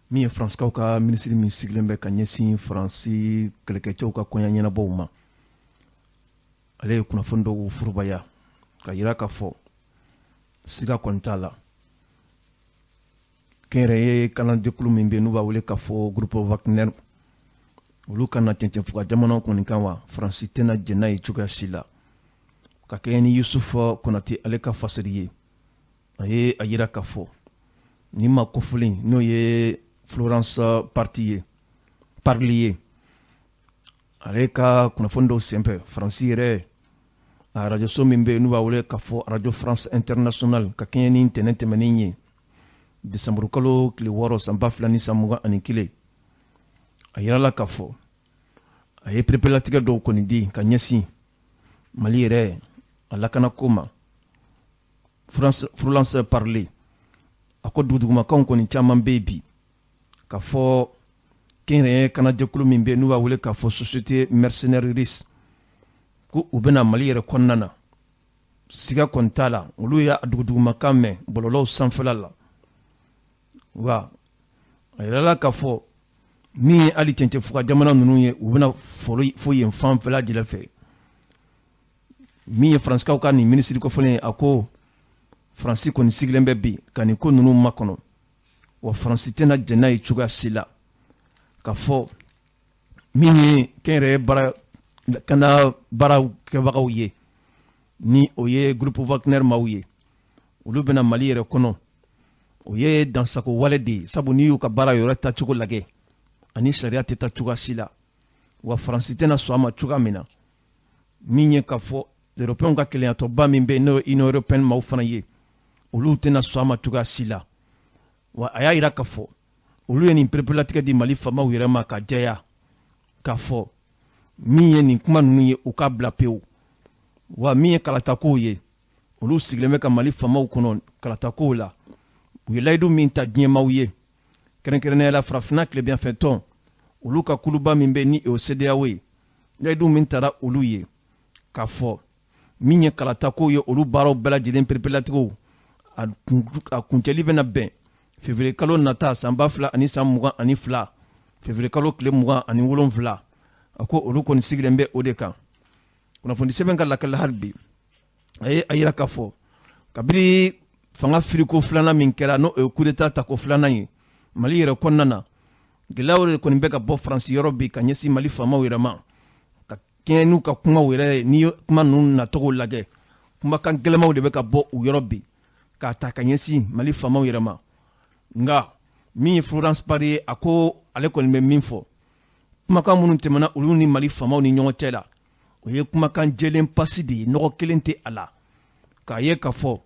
min ye Faransikaw ka minisiri min sigilen bɛ ka ɲɛsin Faransi kɛlɛkɛcɛw ka kɔɲa ɲɛnabɔw ma, ale ye kunnafoni dɔw furubaya ka yira k'a fɔ siga kɔni t'a la, kɛnyɛrɛye kalanjɛkulu min bɛ yen n'u b'a wele k'a fɔ Groupe Wagner, olu kana cɛncɛnfuga jamana kɔni kan wa Faransi tɛna jɛn n'a ye cogoya si la. Ka kɛɲɛ ni Yusufu Konate ale ka fasiri ye, a ye a yira k'a fɔ nin ma kofɔlen, n'o ye Florence Parti ye, Parly ye, ale ka kunnafoni dɔw senfɛ, Faransi yɛrɛ a arajoso min bɛ yen n'u b'a wele k'a fɔ Radio France International, ka kɛɲɛ ni ntɛnɛn tɛmɛnen ye, desanburu kalo tile 6 san 2021, a yirala k'a fɔ a ye perepelatigɛ dɔw kɔni di ka ɲɛsin Mali yɛrɛ a lakanako ma. Florence Parly a ko dugudugumakanw kɔni caman bɛ yen bi k'a fɔ kɛnyɛrɛye kanajɛkulu min bɛ yen n'u b'a wele k'a fɔ Société mercenaire russe, ko u bɛna Mali yɛrɛ kɔnɔna na. Siga kɔni t'a la, olu y'a dugudugumakan mɛn bɔlɔlɔw sanfɛla la. Wa a yirala k'a fɔ min ye hali cɛncɛnfuga jamana ninnu ye, u bɛna fo yen fanfɛla jɛlɛ fɛ. Min ye Faransikaw ka nin minisiri kɔfɔlen ye, a ko Faransi kɔni sigilen bɛ bi ka nin ko ninnu makɔnɔ, wa Faransi tɛna jɛn n'a ye cogoya si la k'a fɔ min ye kɛnyɛrɛye baara kana baaraw kɛbagaw ye, ni o ye Groupe Wagner maaw ye, olu bɛna Mali yɛrɛ kɔnɔ. O ye dansago wale de ye, sabu n'i y'u ka baara yɔrɔ tacogo lajɛ, ani sariya tɛ taa cogoya si la. Wa Faransi tɛna sɔn a ma cogoya min na, min ye k'a fɔ Européens ka kelenyatɔba min bɛ yen, n'o ye Union européenne maaw fana ye, olu tɛna sɔn a ma cogoya si la. Wa a y'a yira k'a fɔ olu ye nin perepelatigɛ di Mali faamaw yɛrɛ ma ka jɛya k'a fɔ Min ye nin kuma ninnu ye, u ka bila pewu. Wa min ye kalatakow ye, olu sigilen bɛ ka Mali faamaw kɔnɔ kalatakow la. U ye layidu min ta diɲɛmaw ye, kɛrɛnkɛrɛnnenya la farafinna tilebinyanfɛ tɔn, olu ka kuluba min bɛ ni o CEDEAO ye, layidu min tara olu ye k'a fɔ min ye kalatakow ye, olu baaraw bɛɛ lajɛlen pereperelatigɛw a kuncɛli bɛna bɛn février kalo nata san 2022, février kalo tile 27. A ko olu kɔni sigilen bɛ o de kan. Kunnafoni sɛbɛn ka lakali hali bi, a ye a yira k'a fɔ kabini fanga firiko filanan min kɛra, n'o ye coup d'état tako filanan ye Mali yɛrɛ kɔnɔna na, gɛlɛyaw de kɔni bɛ ka bɔ Faransi yɔrɔ bi ka ɲɛsin Mali faamaw yɛrɛ ma, ka kɛɲɛ n'u ka kumaw yɛrɛ ye. N'i ye kuma ninnu nacogo lajɛ, kumakan gɛlɛnmaw de bɛ ka bɔ u yɔrɔ bi k'a ta ka ɲɛsin Mali faamaw yɛrɛ ma. Nka min ye Florence Parly ye, a ko ale kɔni bɛ min fɔ, kumakan minnu tɛmɛna olu ni Mali faamaw ni ɲɔgɔn cɛ la, o ye kumakan jɛlen pasi de ye, nɔgɔ kelen tɛ a la. K'a ye k'a fɔ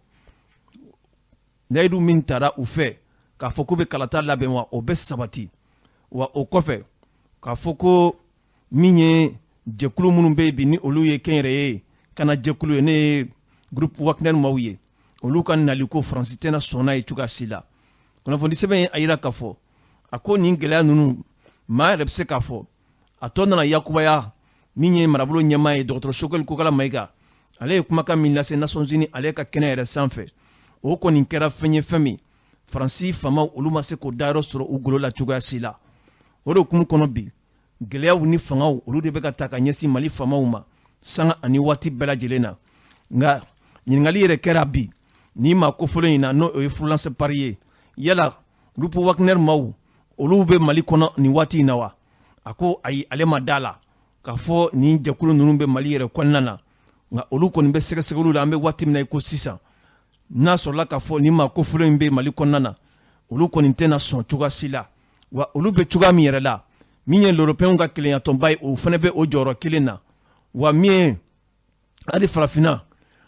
layidu min tara u fɛ k'a fɔ k'u bɛ kalata labɛn, wa o bɛ sabati. Wa o kɔfɛ k'a fɔ ko min ye jɛkulu minnu bɛ yen bi, ni olu ye kɛnyɛrɛye kana jɛkulu ye, ne ye groupe Wagner maaw ye, olu ka nali ko Faransi tɛna sɔn n'a ye cogoya si la. Kunnafoni sɛbɛn ye a yira k'a fɔ a ko nin gɛlɛya ninnu, maa yɛrɛ bɛ se k'a fɔ a tɔ nana yakubaya. Min ye marabolo ɲɛmaa ye, dɔgɔtɔrɔ Choguel Kokala Mayiga, ale ye kumakan min lase Nations Unies ale ka kɛnɛ yɛrɛ sanfɛ, o kɔni kɛra fɛn ye, fɛn min Faransi faamaw olu ma se k'o dayɔrɔ sɔrɔ u golo la cogoya si la. O de hukumu kɔnɔ bi, gɛlɛyaw ni fangaw olu de bɛ ka ta ka ɲɛsin Mali faamaw ma sanga ani waati bɛɛ lajɛlen na. Nka ɲininkali yɛrɛ kɛra bi ni maa kofɔlen in na, n'o ye Florence Parly ye, yala groupe Wagner maaw olu bɛ Mali kɔnɔ nin waati in na wa? A ko ayi, ale ma da la k'a fɔ nin jɛkulu ninnu bɛ Mali yɛrɛ kɔnɔna na. Nka olu kɔni bɛ sɛgɛsɛgɛliw la an bɛ waati min na i ko sisan. N'a sɔrɔla k'a fɔ nin maa kofɔlen in bɛ Mali kɔnɔna na, olu kɔni tɛna sɔn cogoya si la. Wa olu bɛ cogoya min yɛrɛ la, min ye l'Européen ka kelenyatɔnba ye, o fana bɛ o jɔyɔrɔ kelen na. Wa min ye hali farafinna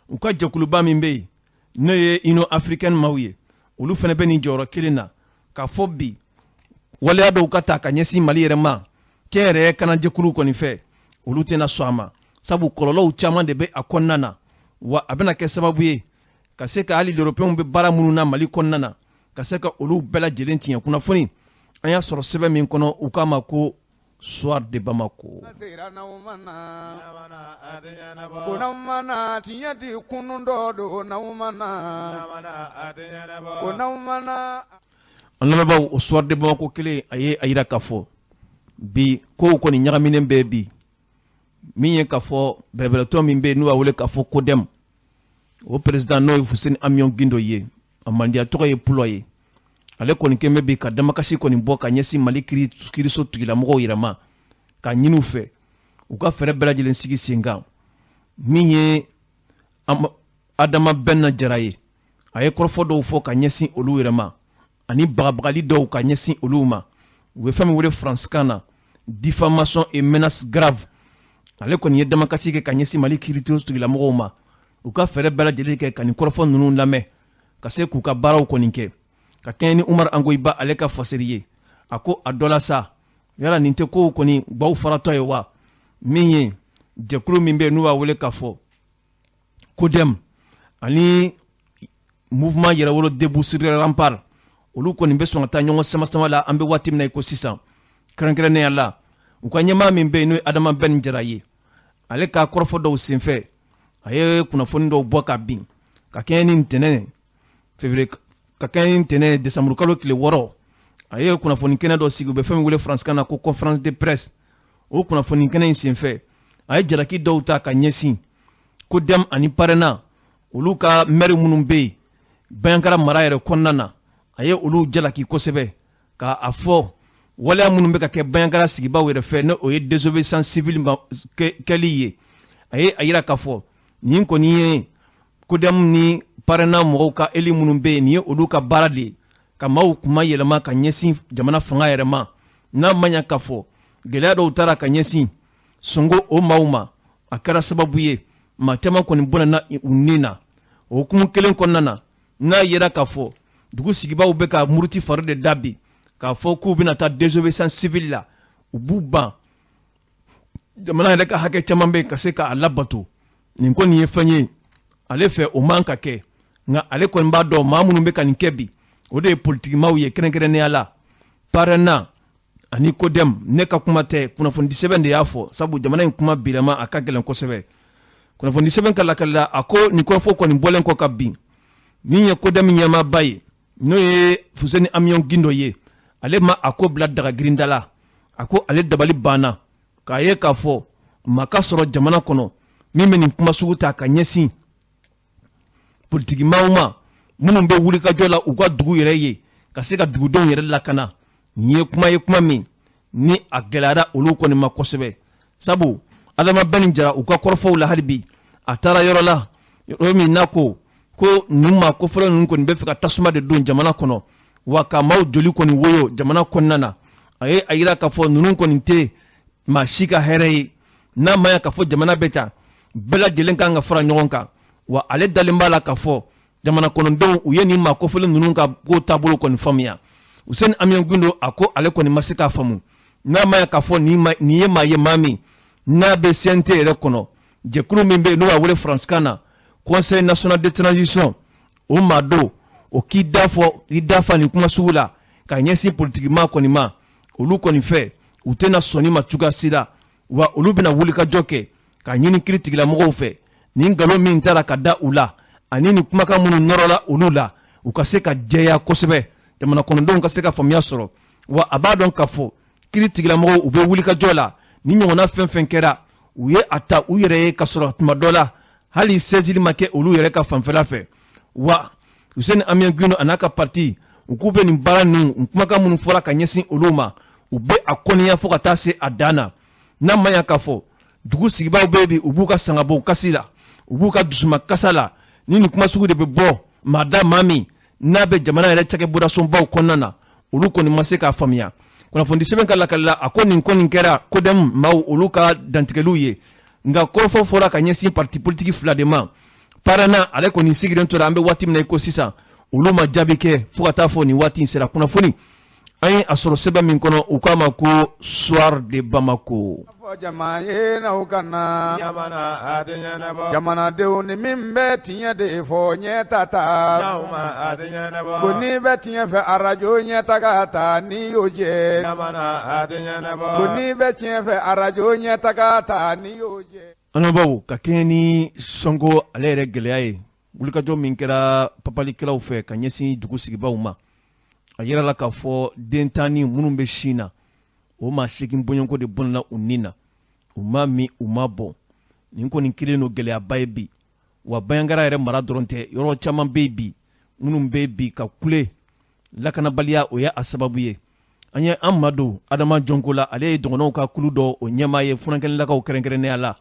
u ka jɛkuluba min bɛ yen, n'o ye Union africaine maaw ye, olu fana bɛ nin jɔyɔrɔ kelen na, k'a fɔ bi waleya dɔw ka ta ka ɲɛsin Mali yɛrɛ ma kɛnyɛrɛye kanajɛkulu kɔni fɛ, olu tɛna sɔn a ma, sabu kɔlɔlɔw caman de bɛ a kɔnɔna na. Wa a bɛna kɛ sababu ye ka se ka hali l'Européen bɛ baara minnu na Mali kɔnɔna na, ka se ka olu bɛɛ lajɛlen tiɲɛ. Kunnafoni an y'a sɔrɔ sɛbɛn min kɔnɔ, u k'a ma ko Soir de Bamako. Ko n'aw mana tiɲɛ di kunun dɔ don, n'aw mana ko n'aw mana. An lamɛnbaaw, o Soir de Bamako kelen, a ye a yira k'a fɔ bi kow kɔni ɲagaminen bɛ bi. Min ye k'a fɔ bɛrɛbɛrɛtɔ min bɛ yen, n'u b'a wele k'a fɔ CODEM, o président n'o ye Fuseni Amion Gindo ye, a mandiya tɔgɔ ye Pulɔ ye, ale kɔni kɛn bɛ bi ka damakasi kɔni bɔ ka ɲɛsin Mali kiiriso tigilamɔgɔw yɛrɛ ma, k'a ɲini u fɛ u ka fɛɛrɛ bɛɛ lajɛlen sigi sen kan. Min ye Adama Bɛnna Jara ye, a ye kɔrɔfɔ dɔw fɔ ka ɲɛsin olu yɛrɛ ma, ani bagabagali dɔw ka ɲɛsin olu ma. U bɛ fɛn min wele faransikan na diffamation et menace grave. Ale kɔni ye damakasi kɛ ka ɲɛsin Mali kiiriso tigilamɔgɔw ma, u ka fɛɛrɛ bɛɛ lajɛlen kɛ ka nin kɔrɔfɔ ninnu lamɛn, ka se k'u ka baaraw kɔni kɛ ka kɛɲɛ ni Umar Angoyiba ale ka fasiri ye. A ko a dɔ la sa, yala nin tɛ kow kɔni gbaw faratɔ ye wa? Min ye jɛkulu min bɛ yen, n'u b'a wele k'a fɔ CODEM ani mouvement Yɛrɛwolo debout sur les remparts, olu kɔni bɛ sɔn ka taa ɲɔgɔn sama sama la an bɛ waati min na i ko sisan. Kɛrɛnkɛrɛnnenya la, u ka ɲɛmaa min bɛ yen, n'o ye Adama Bɛn Jara ye, ale ka kɔrɔfɔ dɔw senfɛ, a ye kunnafoni dɔw bɔ ka bin ka kɛɲɛ ni ntɛnɛn février, ka kɛɲɛ ni ntɛnɛn décembre kalo tile 6. A ye kunnafoni kɛnɛ dɔ sigi, u bɛ fɛn min wele faransikan na ko conférence de presse. O kunnafoni kɛnɛ in senfɛ, a ye jalaki dɔw ta ka ɲɛsin CODEM ani PARENA, olu ka maire minnu bɛ yen Bandiagara mara yɛrɛ kɔnɔna na. A ye olu jalaki kosɛbɛ k'a a fɔ waleya minnu bɛ ka kɛ Bandiagara sigibaw yɛrɛ fɛ, n'o ye désobéissance civile kɛli ye. A ye a yira k'a fɔ nin kɔni ye CODEM ni PARENA mɔgɔw ka élu minnu bɛ yen, nin ye olu ka baara de ye, ka maaw kuma yɛlɛma ka ɲɛsin jamana fanga yɛrɛ ma. N'a ma ɲɛ k'a fɔ gɛlɛya dɔw taara ka ɲɛsin sɔngo o maaw ma, a kɛra sababu ye maa caman kɔni bɔnɛna u ni na. O hukumu kelen kɔnɔna na, n'a yera k'a fɔ dugu sigibaw bɛ ka muruti fari de da bi k'a fɔ k'u bɛna taa désobéissance civile la, u b'u ban. Jamana yɛrɛ ka hakɛ caman bɛ ka se k'a labato. Nin kɔni ye fɛn ye ale fɛ, o man ka kɛ. Nka ale kɔni b'a dɔn, maa minnu bɛ ka nin kɛ bi, o de ye politikimaw ye, kɛrɛnkɛrɛnnenya la PARENA ani CODEM. Ne ka kuma tɛ, kunnafoni sɛbɛn de y'a fɔ, sabu jamana in kuma bilama a ka gɛlɛn kosɛbɛ. Kunnafoni sɛbɛn ka lakali la, a ko nin kɔrɔfɔ kɔni bɔlen kɔ ka bin, min ye CODEM ɲɛmaaba ye, n'o ye Fuseni Amion Gindo ye, ale ma a ko bila daga girinda la. A ko ale dabali banna k'a ye k'a fɔ maa ka sɔrɔ jamana kɔnɔ min bɛ nin kuma sugu ta ka ɲɛsin politikimaw ma minnu bɛ wulikajɔ la u ka dugu yɛrɛ ye, ka se ka dugudenw yɛrɛ lakana. Nin ye kuma ye, kuma min ni a gɛlɛyara olu kɔni ma kosɛbɛ, sabu Adama Bɛni Jara, u ka kɔrɔfɔw la, hali bi a taara yɔrɔ la, yɔrɔ min n'a ko ko nin maa kofɔlɔ ninnu kɔni bɛ fɛ ka tasuma de don jamana kɔnɔ, wa ka maaw joli kɔni woyo jamana kɔnɔna na. A ye a yira k'a fɔ ninnu kɔni tɛ maa si ka hɛrɛ ye. N'a ma ya k'a fɔ jamana bɛ tan, bɛɛ lajɛlen kan ka fara ɲɔgɔn kan. Wa ale dalen b'a la k'a fɔ jamana kɔnɔdenw, u ye nin maa kofɔlen ninnu ka ko taabolo kɔni faamuya. Useni Amion Gindo, a ko ale kɔni ma se k'a faamu, n'a ma ya k'a fɔ nin ye maa ye, maa min n'a bɛ CNT yɛrɛ kɔnɔ, jɛkulu min bɛ yen n'o b'a wele faransikan na Conseil national de transition, o maa don o k'i da fɔ i da fa nin kuma sugu la ka ɲɛsin politikima kɔni ma. Olu kɔni fɛ, u tɛna sɔnni ma cogoya si la, wa olu bɛna wulikajɔ kɛ ka ɲini kiiritigɛlamɔgɔw fɛ, nin nkalon min taara ka da u la ani nin kumakan minnu nɔrɔla olu la, u ka se ka jɛya kosɛbɛ, jamana kɔnɔdenw ka se ka faamuya sɔrɔ. Wa a b'a dɔn k'a fɔ kiiritigɛlamɔgɔw, u bɛ wulikajɔ la. Ni ɲɔgɔnna fɛn fɛn kɛra, u ye a ta u yɛrɛ ye, ka sɔrɔ tuma dɔ la hali sɛsili ma kɛ olu yɛrɛ ka fanfɛla fɛ. Wa Useni Amion Gindo a n'a ka parti, u k'u bɛ nin baara ninnu, kumakan minnu fɔra ka ɲɛsin olu ma, u bɛ a kɔniya fo ka taa se a dan na. N'a ma ɲa k'a fɔ dugu sigibaaw bɛ bi, u b'u ka sangabon kasi la, u b'u ka dusuma kasa la, ni nin kuma sugu de bɛ bɔ maa da, maa min n'a bɛ jamana yɛrɛ cakɛbodasonbaw kɔnɔna na, olu kɔni ma se k'a faamuya. Kunnafoni sɛbɛn ka lakali la, a ko nin kɔni kɛra CODEM maaw olu ka dantigɛliw ye, nka kɔrɔfɔ fɔra ka ɲɛsin parti politique fila de ma. PARENA, ale kɔni sigilen tora. An bɛ waati min na i ko sisan, olu ma jaabi kɛ fo ka taa fɔ nin waati in sera. Kunnafoni an ye a sɔrɔ sɛbɛn min kɔnɔ, u k'a ma ko Soir de Bamako. Jama ye n'aw ka na jamanadenw, ni min bɛ tiɲɛ de fɔ, ɲɛ ta ta ko n'i bɛ tiɲɛ fɛ, arajo ɲɛ taga ta n'i y'o jɛ, ko n'i bɛ tiɲɛ fɛ, arajo ɲɛ taga ta n'i y'o jɛ. An baw, ka kɛɲɛ ni Sɔnko ale yɛrɛ gɛlɛya ye, wulikajɔ min kɛra papalikɛlaw fɛ ka ɲɛsin dugu sigibaw ma, a yɛrɛ la k'a fɔ den tanni minnu bɛ sin na, o maa 8 bɔɲɔgɔnko de bɔnna u nin na, u ma min, u ma bɔn. Nin kɔni kelen don gɛlɛyaba ye bi. Wa Bandiagara yɛrɛ mara dɔrɔn tɛ, yɔrɔ caman bɛ yen bi minnu bɛ bi ka kule lakanabaliya, o ye a sababu ye. An ye an ma don Adama Jɔnko la, ale ye dɔgɔnɔw ka kulu dɔ o ɲɛmaa ye, furakɛlilakaw kɛrɛnkɛrɛnnenya la,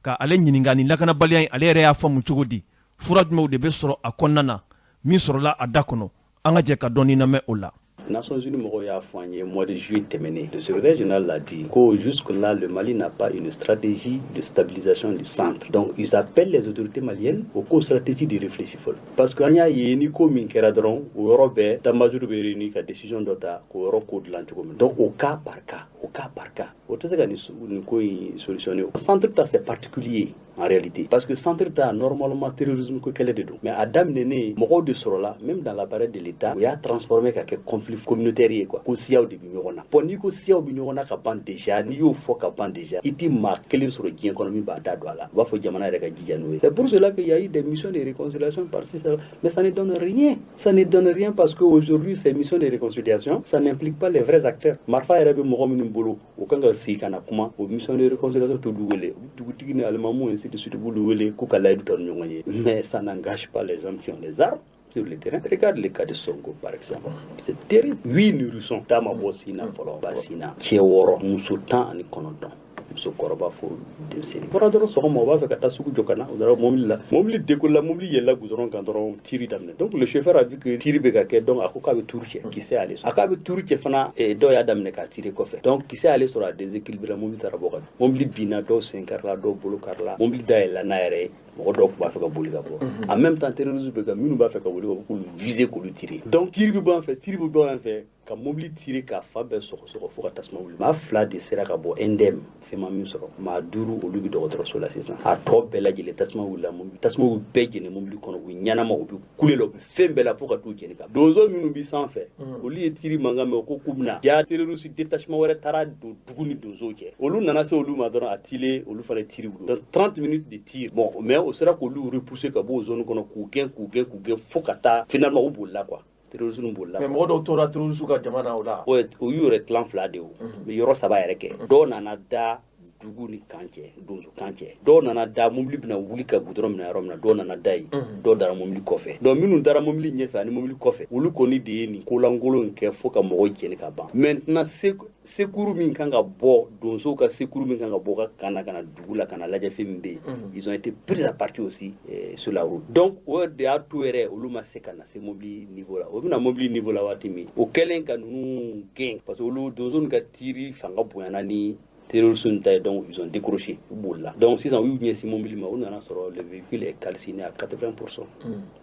ka ale ɲininka ni lakanabaliya in, ale yɛrɛ y'a faamu cogo di, fura jumɛnw de bɛ sɔrɔ a kɔnɔna na, min sɔrɔla a da kɔnɔ. An ka jɛ ka dɔɔni lamɛn o la. Nations Unies mɔgɔw y'a fɔ an ye mois de juillet tɛmɛnen, le secrétaire général l'a dit ko jusque-là, le Mali n'a pas une stratégie de stabilisation du centre. Donc ils appellent les autorités maliennes au ko stratégie de réfléchir fɔlɔ, parce que an y'a ye ni ko min kɛra dɔrɔn, o yɔrɔ bɛɛ état-major bɛ réunir ka décision dɔ ta k'o yɔrɔ ko dilan cogo min. Donc au cas par cas, au cas par cas, o tɛ se ka nin ko in solutionner. Centre ta, c'est particulier en réalité, parce que centre ta, normalement, terrorisme ko kɛlɛ de don, mais a daminɛnen, mɔgɔw de sɔrɔla même dans l'appareil de l'État, u y'a transformé ka kɛ conflit communautaire ye quoi, ko siyaw de bɛ ɲɔgɔn na. Bon, n'i ko siyaw bɛ ɲɔgɔn na ka ban déjà, n'i y'o fɔ ka ban déjà, i ti maa kelen sɔrɔ diɲɛ kɔnɔ min b'a da don a la. U b'a fɔ jamana yɛrɛ ka jija n'o ye. C'est pour cela qu'il y a eu des missions de réconciliation par-ci, mais ça ne donne rien, ça ne donne rien, parce que aujourd'hui, ces missions de réconciliation, ça n'implique pas les vrais acteurs. Marifa yɛrɛ bɛ mɔgɔ minnu bolo, o kan ka sigi ka na kuma. O mission de réconciliation t'olu wele, dugutigi ni alimamu, ainsi de suite, b'olu wele k'u ka layidu ta ni ɲɔgɔn ye, mais ça n'engage pas les hommes qui ont les armes sur le terrain. Regarde le cas de Songo, par exemple. C'est terrible. Huit nourrissons. Tama bɔ sin na fɔlɔ, ba sin na. Cɛ 6, muso 19. Musokɔrɔba fo denmisɛnnin bɔra dɔrɔn sɔgɔma, u b'a fɛ ka taa sugu jɔ ka na, u dara mobili la, mobili décolle, mobili yɛlɛla goudron kan dɔrɔn, tir daminɛ. Donc le chauffeur a vu que tir bɛ ka kɛ, donc a ko k'a bɛ tour cɛ, kisɛ y'ale sɔrɔ. A k'a bɛ tour cɛ fana, dɔw y'a daminɛ k'a tirer kɔfɛ, donc kisɛ y'ale sɔrɔ, a déséquilibré, mobili taara bɔ ka mobili binna, dɔw sen karila, dɔw bolo karila, mobili dayɛlɛla n'a yɛrɛ ye. Mɔgɔ dɔw tun b'a fɛ ka boli ka bɔ, en même temps terrorisme bɛ ka minnu b'a fɛ ka boli ka bɔ, k'olu viser, k'olu tirer. Donc tir bɛ bɔ an fɛ, tir bɛ bɔ an fɛ. Ka mobili tirer k'a fan bɛɛ sɔgɔsɔgɔ fo ka tasuma wuli. Maa 2 de sera ka bɔ indemne, fɛn ma min sɔrɔ. Maa 5, olu bɛ dɔgɔtɔrɔso la sisan. A tɔ bɛɛ lajɛlen, tasuma wulila, mobili tasuma y'u bɛɛ jeni mobili kɔnɔ. U ɲɛnama, u bɛ kule la, u bɛ fɛn bɛɛ la fo ka t'u jeni ka. Donso minnu bɛ sanfɛ, olu ye tir mankan mɛn, ko k'u bɛna ja. Terroriste détachement wɛrɛ taara don dugu ni donsow cɛ. Olu nana se olu ma dɔrɔn, a tilen, olu fana tir wuli. Donc 30 minutes de tir. Bon, mais o sera k'olu repousser ka bɔ o zone kɔnɔ, k'u gɛn, k'u gɛn, k'u gɛn, fo ka taa finalement u bolila quoi. Terrorisme bolila. Mais mɔgɔ dɔw tora terrorisme ka jama na o la. O y'u yɛrɛ tilan 2 de ye. O yɔrɔ 3 yɛrɛ kɛ. Dɔw nana da dugu ni kan cɛ, donso kan cɛ. Dɔw nana da mobili bɛna wuli ka goudron minɛ yɔrɔ min na, dɔw nana da yen, dɔw dara mobili kɔfɛ. Donc minnu dara mobili ɲɛfɛ ani mobili kɔfɛ, olu kɔni de ye nin kolankolon in kɛ fo ka mɔgɔw jeni ka ban. Maintenant, secours min kan ka bɔ, donsow ka secours min kan ka bɔ ka kan na ka na dugu la ka na lajɛ fɛn min bɛ yen, ils ont été pris à partie aussi sur la route. Donc o de y'a to yɛrɛ olu ma se ka na se mobili niveau la. O bɛna mobili niveau la waati min, o kɛlen ka ninnu gɛn, parce que olu donso ka tir fanga bonyana ni terroristes ta ye. Donc ils ont décroché, u bolila. Donc sisan u y'u ɲɛsin mobili ma, u nana sɔrɔ le véhicule est calciné à 80%.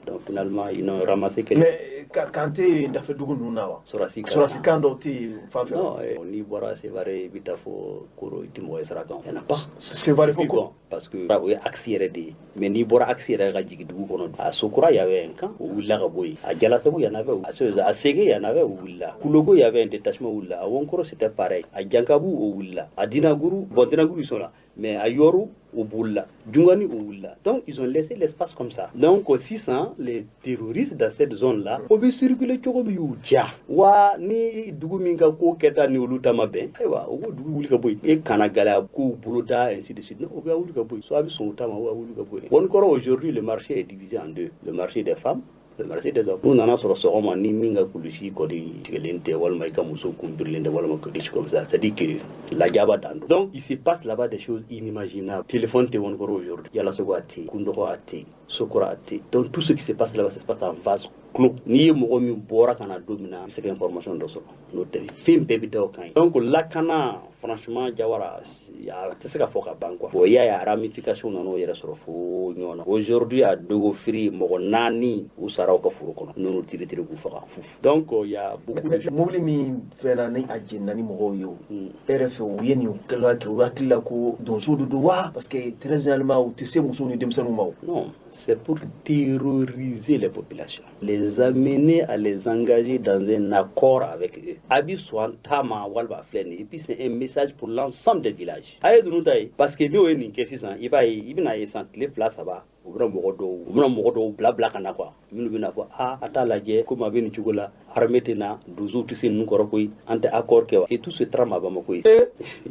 Donc finalement ils n'ont ramassé que Mais kan tɛ yen dafɛ dugu ninnu na wa? Sɔrɔsi. Sɔrɔsi kan dɔw tɛ yen fan fɛ? Non, n'i bɔra Sevare, i bɛ taa fo Koro, i tɛ mɔgɔ ye sira kan. Y en a pas. Sevare fo Ko parce que o ye axe yɛrɛ de ye. Mais n'i bɔra axe yɛrɛ ka jigin dugu kɔnɔ, a Sokura, y avait un camp, o wulila ka bɔ yen. A Jalasagu, y en avait, a Sege, y en avait, o wulila. Kulogo, y avait un détachement, wulila. A Wonkoro, c'était pareil. A Jankabu, o wulila. A Dinaguru, bon, Dinaguru, ils sont là, mais a Yoru, o bolila. Djungani, o wulila. Donc ils ont laissé l'espace comme ça. Donc 600, les terroristes dans cette zone là, o bɛ circuler cogo min y'u diya wa. Ni dugu min ka ko kɛta ni olu ta ma bɛn, ayiwa, o b'o dugu wuli ka bɔ yen. E kana gɛlɛya kow boloda, ainsi de suite. O bɛ wuli ka bɔ yen, soit a bɛ sɔn o ta ma, o bɛ wuli ka bɔ yen. Wɔnikɔrɔ, aujourd'hui le marché est divisé en deux: le marché des femmes, le marché des hommes. N'u nana sɔrɔ sɔgɔma, ni min ka kulusi kɔni tigɛlen tɛ, walima i ka muso kun birilen tɛ, walima quelque chose comme ça, c'est à dire que lajaba dan don. Donc il se passe là-bas des choses inimaginables. Téléphone tɛ Wɔnikɔrɔ aujourd'hui. Yalasogo a tɛ yen, Kundɔgɔ a tɛ yen, Sokora a tɛ yen. Donc tout ce qui se passe là-bas, ça se passe en vase clos. N'i ye mɔgɔ min bɔra ka na don min na, i bɛ se ka information dɔ sɔrɔ. N'o tɛ, fɛn bɛɛ bɛ da o kan ye. Donc lakana, franchement, Jawara, a tɛ se ka fɔ ka ban quoi. Bon, i y'a ye, a ramification nana o yɛrɛ sɔrɔ fo ɲɔgɔn na. Aujourd'hui a Dogofiri, mɔgɔ 4 u sara u ka foro kɔnɔ, n'olu tiré tiré k'u faga fufu. Donc il y a beaucoup de Mobili min fɛnna ni a jenina ni mɔgɔw ye, o e yɛrɛ fɛ, u ye nin kɛ, u hakili la ko donso de don wa? Parce que très généralement u tɛ se musow ni denmisɛnninw ma o. Non, c'est pour terroriser les populations, les amener à les engager dans un accord avec eux. A bi sɔn ta ma walima a filɛ nin ye. Et puis c'est un message pour l'ensemble des villages. A ye ninnu ta ye, parce que n'o ye nin kɛ sisan, i b'a ye, i bɛna ye san tile 2 3, u bɛna mɔgɔ dɔw bila bila ka na quoi, minnu bɛna fɔ a a t'a lajɛ komi a bɛ nin cogo la, armée tɛ na, donsow tɛ se ninnu kɔrɔ koyi, an tɛ accord kɛ wa. Et tout se trame à Bamako.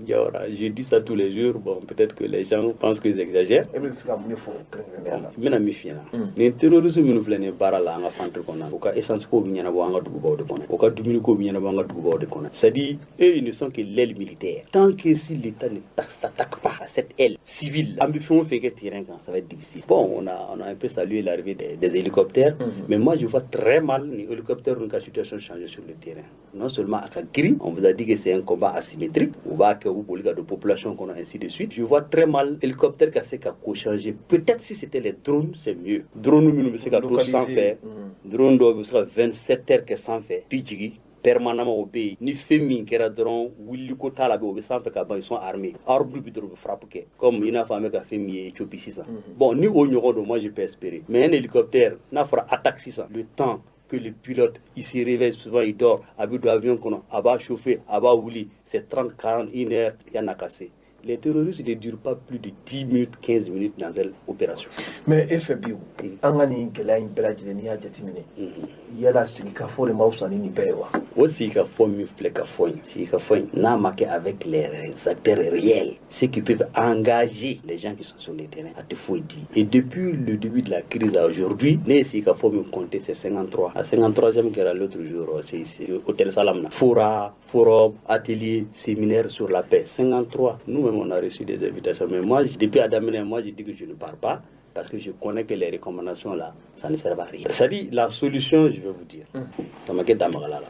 Jawara, je dis ça tous les jours. Bon, peut-être que les gens pensent que j'exagère. E bɛ fɛ ka mun de fɔ kɛrɛnkɛrɛnnenya la? N bɛna min f'i ɲɛna, nin terrorisme minnu filɛ nin ye baara la an ka centre kɔnɔ, u ka essence ko bɛ ɲɛnabɔ an ka dugubaw de kɔnɔ, u ka dumuni ko bɛ ɲɛnabɔ an ka dugubaw de kɔnɔ. C'est à dire, eux, ils ne sont que l'aile militaire. Tant que si l'État ne s'attaque pas à cette aile civile, an bɛ fɛn o fɛn kɛ terrain kan, ça va être difficile. Bon, on a un peu salué l'arrivée des hélicoptères, mais moi je vois très mal ni hélicoptères ka situation changer sur le terrain. Non seulement a ka girin, on vous a dit que c'est un combat asymétrique, u b'a kɛ, u boli ka don population kɔnɔ, ainsi de suite. Je vois très mal hélicoptère ka se ka ko changer. Peut-être si c'était les drones, c'est mieux. Drone minnu bɛ se ka to sanfɛ, drone dɔw bɛ se ka 27 heures kɛ sanfɛ, ti jigin permanemment, o bɛ yen. Ni fɛn min kɛra dɔrɔn, wuliliko t'a la, bɛ o bɛ sanfɛ ka ban. Ils sont armés, armes bi dɔrɔn, u bɛ frappe kɛ comme i n'a fɔ an bɛ ka fɛn min ye Éthiopie sisan. Bon, ni o ɲɔgɔn don, moi je peux espérer. Mais un hélicoptère, n'a fɔra attaque sisan, le temps que le pilote il se réveille, souvent il dort, a bɛ don avion kɔnɔ, a b'a chauffer, a b'a wuli, c'est 30, 40, une heure, yan'a ka se. Les terroristes ne durent pas plus de 10 minutes, 15 minutes dans cette opération. Mais e fɛ bi, an ka nin gɛlɛya in bɛɛ lajɛlen, n'i y'a jateminɛ, yala sigikafɔ de ma fisa ni nin bɛɛ ye wa? O sigikafɔ min filɛ ka fɔ in, sigikafɔ in n'a ma kɛ avec les acteurs réels, ceux qui peuvent engager les gens qui sont sur le terrain, a tɛ foyi di. Et depuis le début de la crise à aujourd'hui, ne ye sigikafɔ min compté, c'est 53. A 53e kɛra l'autre jour, c'est hôtel Salam na. Fora, forum, atelier, séminaire sur la paix, 53. Nous-mêmes, on a reçu des invitations, mais moi, depuis a daminɛ, moi je dis que je ne pars pas. Parce que je connais que les recommandations là, ça ne sert à rien. C'est-à-dire, la solution, je vais vous dire, ça m'a là.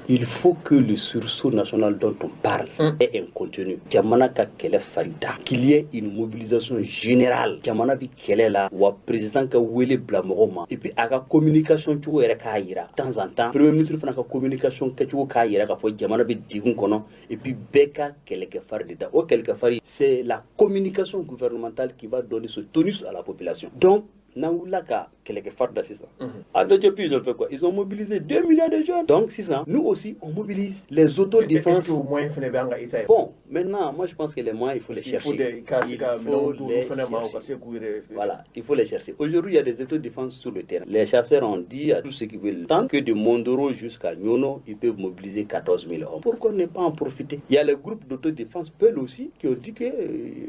Il faut que le sursaut national dont on parle ait un contenu. Jamana ka kɛlɛ farida, qu'il y ait une mobilisation générale. Jamana bi kɛlɛ la, wa président ka wele bila mɔgɔw ma. Et puis a ka communication cogo yɛrɛ k'a yira. De temps en temps, premier ministre fana ka communication kɛcogo k'a yira k'a fɔ jamana bɛ degun kɔnɔ. Et puis bɛɛ ka kɛlɛkɛ fari de da. O kɛlɛkɛ fari, c'est la communication gouvernementale qui va donner ce tonus à la population. Donc, n'an wulila ka kɛlɛkɛ fari da sisan. En Éthiopie, ils ont fait quoi? Ils ont mobilisé 2 millions de jeunes. Donc, sisan, nous aussi, on mobilise les autodéfenses. Est-ce que o moyen fana bɛ an ka État ye? Bon, maintenant, moi, je pense que les moyens, il faut les chercher. Il faut des ka se ka minɛnw d'olu fana ma, u ka se k'u yɛrɛ. Voilà, il faut les chercher. Aujourd'hui, il y a des autodéfenses sur le terrain. Les chasseurs ont dit à tous ceux qui veulent, tant que de Mondoro jusqu'à Niono, ils peuvent mobiliser 14 000 hommes. Pourquoi ne pas en profiter? Il y a les groupes d'autodéfense Peul aussi qui ont dit que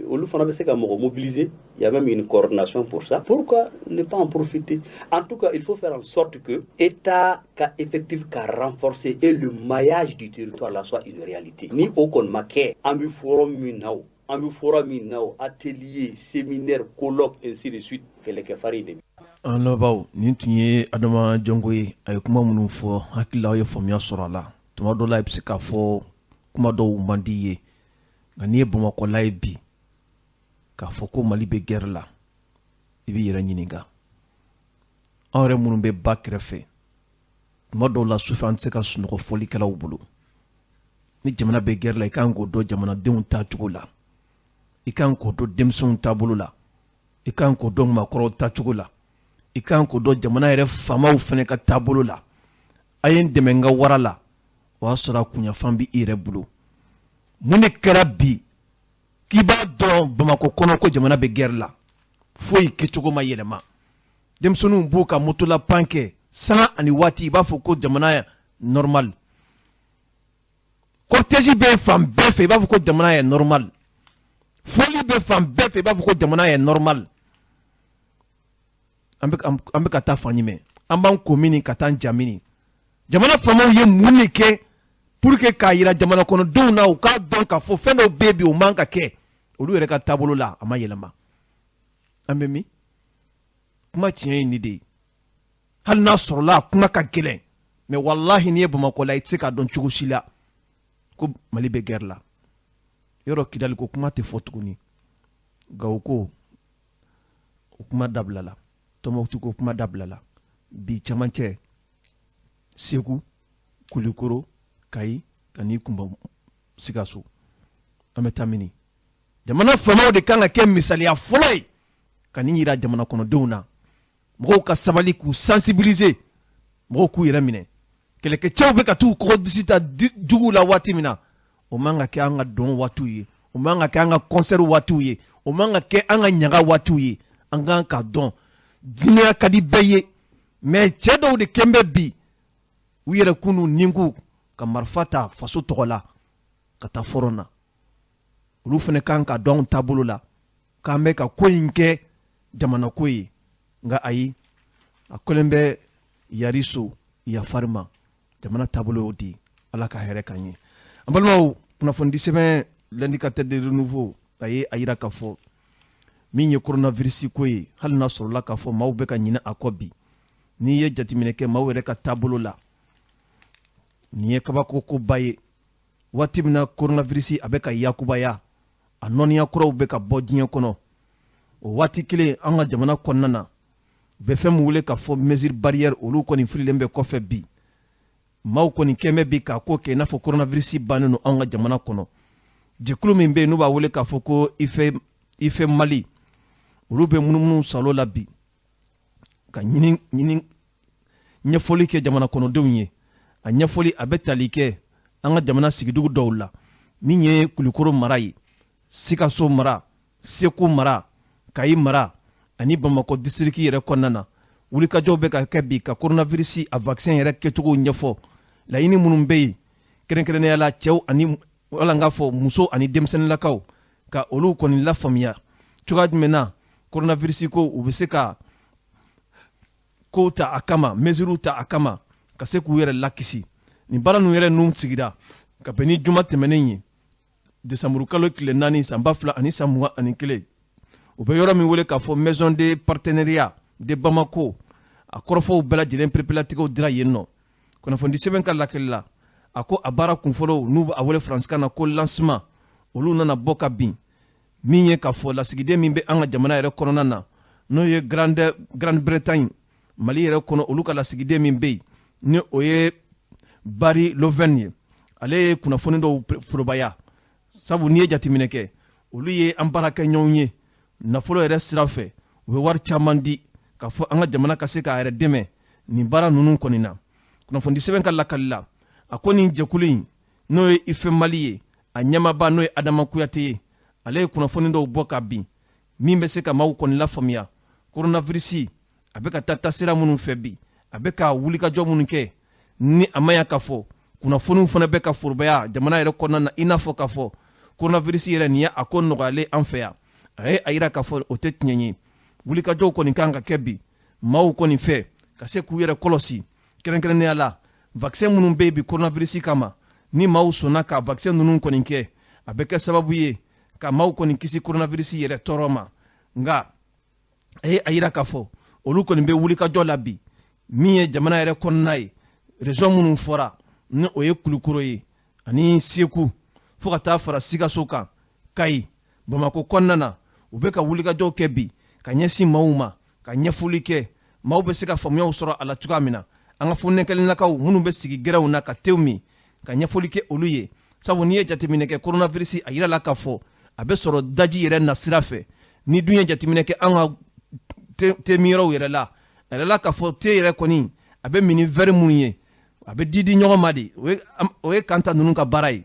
olu fana bɛ se ka mɔgɔ mobiliser. Il y a même une coordination pour ça. Pourquoi ne pas en profiter? En tout cas, il faut faire en sorte que l'État effectif ka renforcer et le maillage du territoire là soit une réalité. Ni o kɔni ma kɛ, an bɛ forum min na o, an bɛ forum min na o, atelier, séminaire, colloque, ainsi de suite, kɛlɛkɛ farin de. An lamɛnbaaw, nin tun ye Adama Jɔnko ye. A ye kuma minnu fɔ, hakili aw ye faamuya sɔrɔ a la. Tuma dɔ la, i bɛ se k'a fɔ kuma dɔw man di ye, nka n'i ye Bamakɔla ye bi k'a fɔ ko Mali bɛ guerre la, i b'i yɛrɛ ɲininka. Anw yɛrɛ minnu bɛ ba kɛrɛfɛ, tuma dɔw la sufɛ, an tɛ se ka sunɔgɔ fɔlikɛlaw bolo. Ni jamana bɛ guerre la, i kan k'o dɔn jamanadenw taacogo la, i kan k'o dɔn denmisɛnw taabolo la, i kan k'o dɔn maakɔrɔw taacogo la, i kan k'o dɔn jamana yɛrɛ faamaw fana ka taabolo la. A ye n dɛmɛ n ka wara la, o y'a sɔrɔ a kunyafan bɛ i yɛrɛ bolo. Mun de kɛra bi k'i b'a dɔn Bamakɔ kɔnɔ ko jamana bɛ guerre la? Foyi kɛcogo ma yɛlɛma. Denmisɛnninw b'u ka motola pan kɛ sanga ani waati, i b'a fɔ ko jamana normal. Cortège bɛ fan bɛɛ fɛ, i b'a fɔ ko jamana ye normal. Foli bɛ fan bɛɛ fɛ, i b'a fɔ ko jamana ye normal. An bɛ ka taa fan jumɛn? An b'an ko mini ka taa ja mini? Jamana faamaw ye mun de kɛ pour que k'a yira jamana kɔnɔdenw na, u k'a dɔn k'a fɔ fɛn dɔw bɛ yen bi, o man ka kɛ? Olu yɛrɛ ka taabolo la, a ma yɛlɛma. An bɛ min kuma tiɲɛ ye nin de ye. Hali n'a sɔrɔla a kuma ka gɛlɛn, mais walahi, n'i ye Bamakɔ la, i tɛ se k'a dɔn cogo si la ko Mali bɛ guerre la. Yɔrɔ Kidali ko kuma tɛ fɔ tuguni, Gawo ko o kuma dabilala, Tɔnbɔkutu ko kuma dabilala. Bi camancɛ, Segu, Kulikoro, Kayi, ka n'i kunbɔ Sikaso, an bɛ taa mini? Jamana faamaw de kan ka kɛ misaliya fɔlɔ ye ka nin yira jamana kɔnɔdenw na. Mɔgɔw ka sabali, k'u sensibiliser, mɔgɔw k'u yɛrɛ minɛ. Kɛlɛkɛcɛw bɛ ka t'u kɔgɔdisi ta juguw la waati min na, o man ka kɛ an ka dɔn waatiw ye, o man ka kɛ an ka concert waatiw ye, o man ka kɛ an ka ɲaga waatiw ye. An kan ka dɔn diinɛ ka di bɛɛ ye, mais cɛ dɔw de kɛn bɛ bi u yɛrɛ kun n'u ninku ka marifa ta faso tɔgɔ la ka taa front na. Olu fana kan ka dɔn anw taabolo la k'an bɛ ka ko in kɛ jamana ko ye. Nka ayi, a kɛlen bɛ yari so yafari ma. Jamana taabolo y'o di. Ala ka hɛrɛ k'an ye. An balimaw, kunnafonidi sɛbɛn L'Indicateur de Renouveau, a ye a yira k'a fɔ min ye coronavirus ko ye, hali n'a sɔrɔla k'a fɔ maaw bɛ ka ɲinɛ a kɔ bi, n'i ye jateminɛ kɛ maaw yɛrɛ ka taabolo la, nin ye kabako koba ye. Waati min na coronavirus a bɛ ka yakubaya, a nɔniya kuraw bɛ ka bɔ diɲɛ kɔnɔ, o waati kelen, an ka jamana kɔnɔna na, u bɛ fɛn min wele k'a fɔ mesure barrière, olu kɔni fililen bɛ kɔfɛ bi. Maaw kɔni kɛn bɛ bi k'a ko kɛ i n'a fɔ coronavirus bannen don an ka jamana kɔnɔ. Jɛkulu min bɛ yen n'u b'a wele k'a fɔ ko IFE Mali, olu bɛ munumunu salo la bi ka ɲini ɲini ɲɛfɔli kɛ jamana kɔnɔdenw ye. A ɲɛfɔli a bɛ tali kɛ an ka jamana sigidugu dɔw la, min ye Kulukoro mara ye, Sikaso mara, Segu mara, Kayi mara ani Bamakɔ district yɛrɛ kɔnɔna na. Wulikajɔw bɛ ka kɛ bi ka coronavirus a vaccin yɛrɛ kɛcogo ɲɛfɔ. Laɲini minnu bɛ yen, kɛrɛnkɛrɛnnenya la cɛw ani wala n k'a fɔ muso ani denmisɛnninlakaw, ka olu kɔni lafaamuya cogoya jumɛn na coronavirus ko u bɛ se ka kow ta a kama, mesures ta a kama ka se k'u yɛrɛ lakisi. Nin baara ninnu yɛrɛ ninnu sigira ka bɛn ni juma tɛmɛnen ye, desanburu kalo tile 4, san 2021. U bɛ yɔrɔ min wele k'a fɔ maison de partenariat de Bamako, a kɔrɔfɔw bɛɛ lajɛlen pereperelatigɛw dira yen nɔ. Kunnafoni sɛbɛn ka lakali la, a ko a baara kunfɔlɔw, n'u b'a wele faransikan na ko lancement, olu nana bɔ ka bin. Min ye k'a fɔ lasigiden min bɛ an ka jamana yɛrɛ kɔnɔna na, n'o ye Grande-Bretagne Mali yɛrɛ kɔnɔ, olu ka lasigiden min bɛ yen, ni o ye Barry Loven ye, ale ye kunnafoni dɔw forobaya. Sabu n'i ye jateminɛ kɛ, olu ye an baarakɛɲɔgɔn ye nafolo yɛrɛ sira fɛ, u bɛ wari caman di k'a fɔ an ka jamana ka se k'a yɛrɛ dɛmɛ nin baara ninnu kɔni na. Kunnafoni sɛbɛn ka lakali la, a ko nin jɛkulu in, n'o ye IFE Mali ye, a ɲɛmaaba n'o ye Adama Kuyate ye, ale ye kunnafoni dɔw bɔ ka bin min bɛ se ka maaw kɔni lafaamuya coronavirus a bɛ ka taa taasira minnu fɛ bi, a bɛ ka wulikajɔ minnu kɛ, ni a ma ya k'a fɔ kunnafoniw fana bɛ ka forobaya jamana yɛrɛ kɔnɔna na, i n'a fɔ k'a fɔ coronavirus yɛrɛ nin ye a ko nɔgɔyalen an fɛ yan. A ye a yira k'a fɔ o tɛ tiɲɛ ye. Wulikajɔw kɔni kan ka kɛ bi maaw kɔni fɛ ka se k'u yɛrɛ kɔlɔsi, kɛrɛnkɛrɛnnenya la vaccin minnu bɛ yen bi coronavirus kama. Ni maaw sɔnna ka vaccin ninnu kɔni kɛ, a bɛ kɛ sababu ye ka maaw kɔni kisi coronavirus yɛrɛ tɔɔrɔ ma. Nka a ye a yira k'a fɔ olu kɔni bɛ wulikajɔ la bi, min ye jamana yɛrɛ kɔnɔna ye, région minnu fɔra, ni o ye Kulukoro ye ani Segu, fo ka taa fara Sikaso kan, Kayi, Bamakɔ kɔnɔna na, u bɛ ka wulikajɔw kɛ bi ka ɲɛsin maaw ma, ka ɲɛfɔli kɛ maaw bɛ se ka faamuyaw sɔrɔ a la cogoya min na. An ka fonɛnɛkɛlakaw minnu bɛ sigi gɛrɛnw na ka tew min, ka ɲɛfɔli kɛ olu ye. Sabu n'i ye jateminɛ kɛ, coronavirus a yira la k'a fɔ a bɛ sɔrɔ daji yɛrɛ nasira fɛ. Ni dun ye jateminɛ kɛ an ka te minyɔrɔw yɛrɛ la, a yɛrɛ la k'a fɔ te yɛrɛ kɔni a bɛ min ni verre minnu ye, a bɛ di di ɲɔgɔn ma de. O ye kanta ninnu ka baara ye,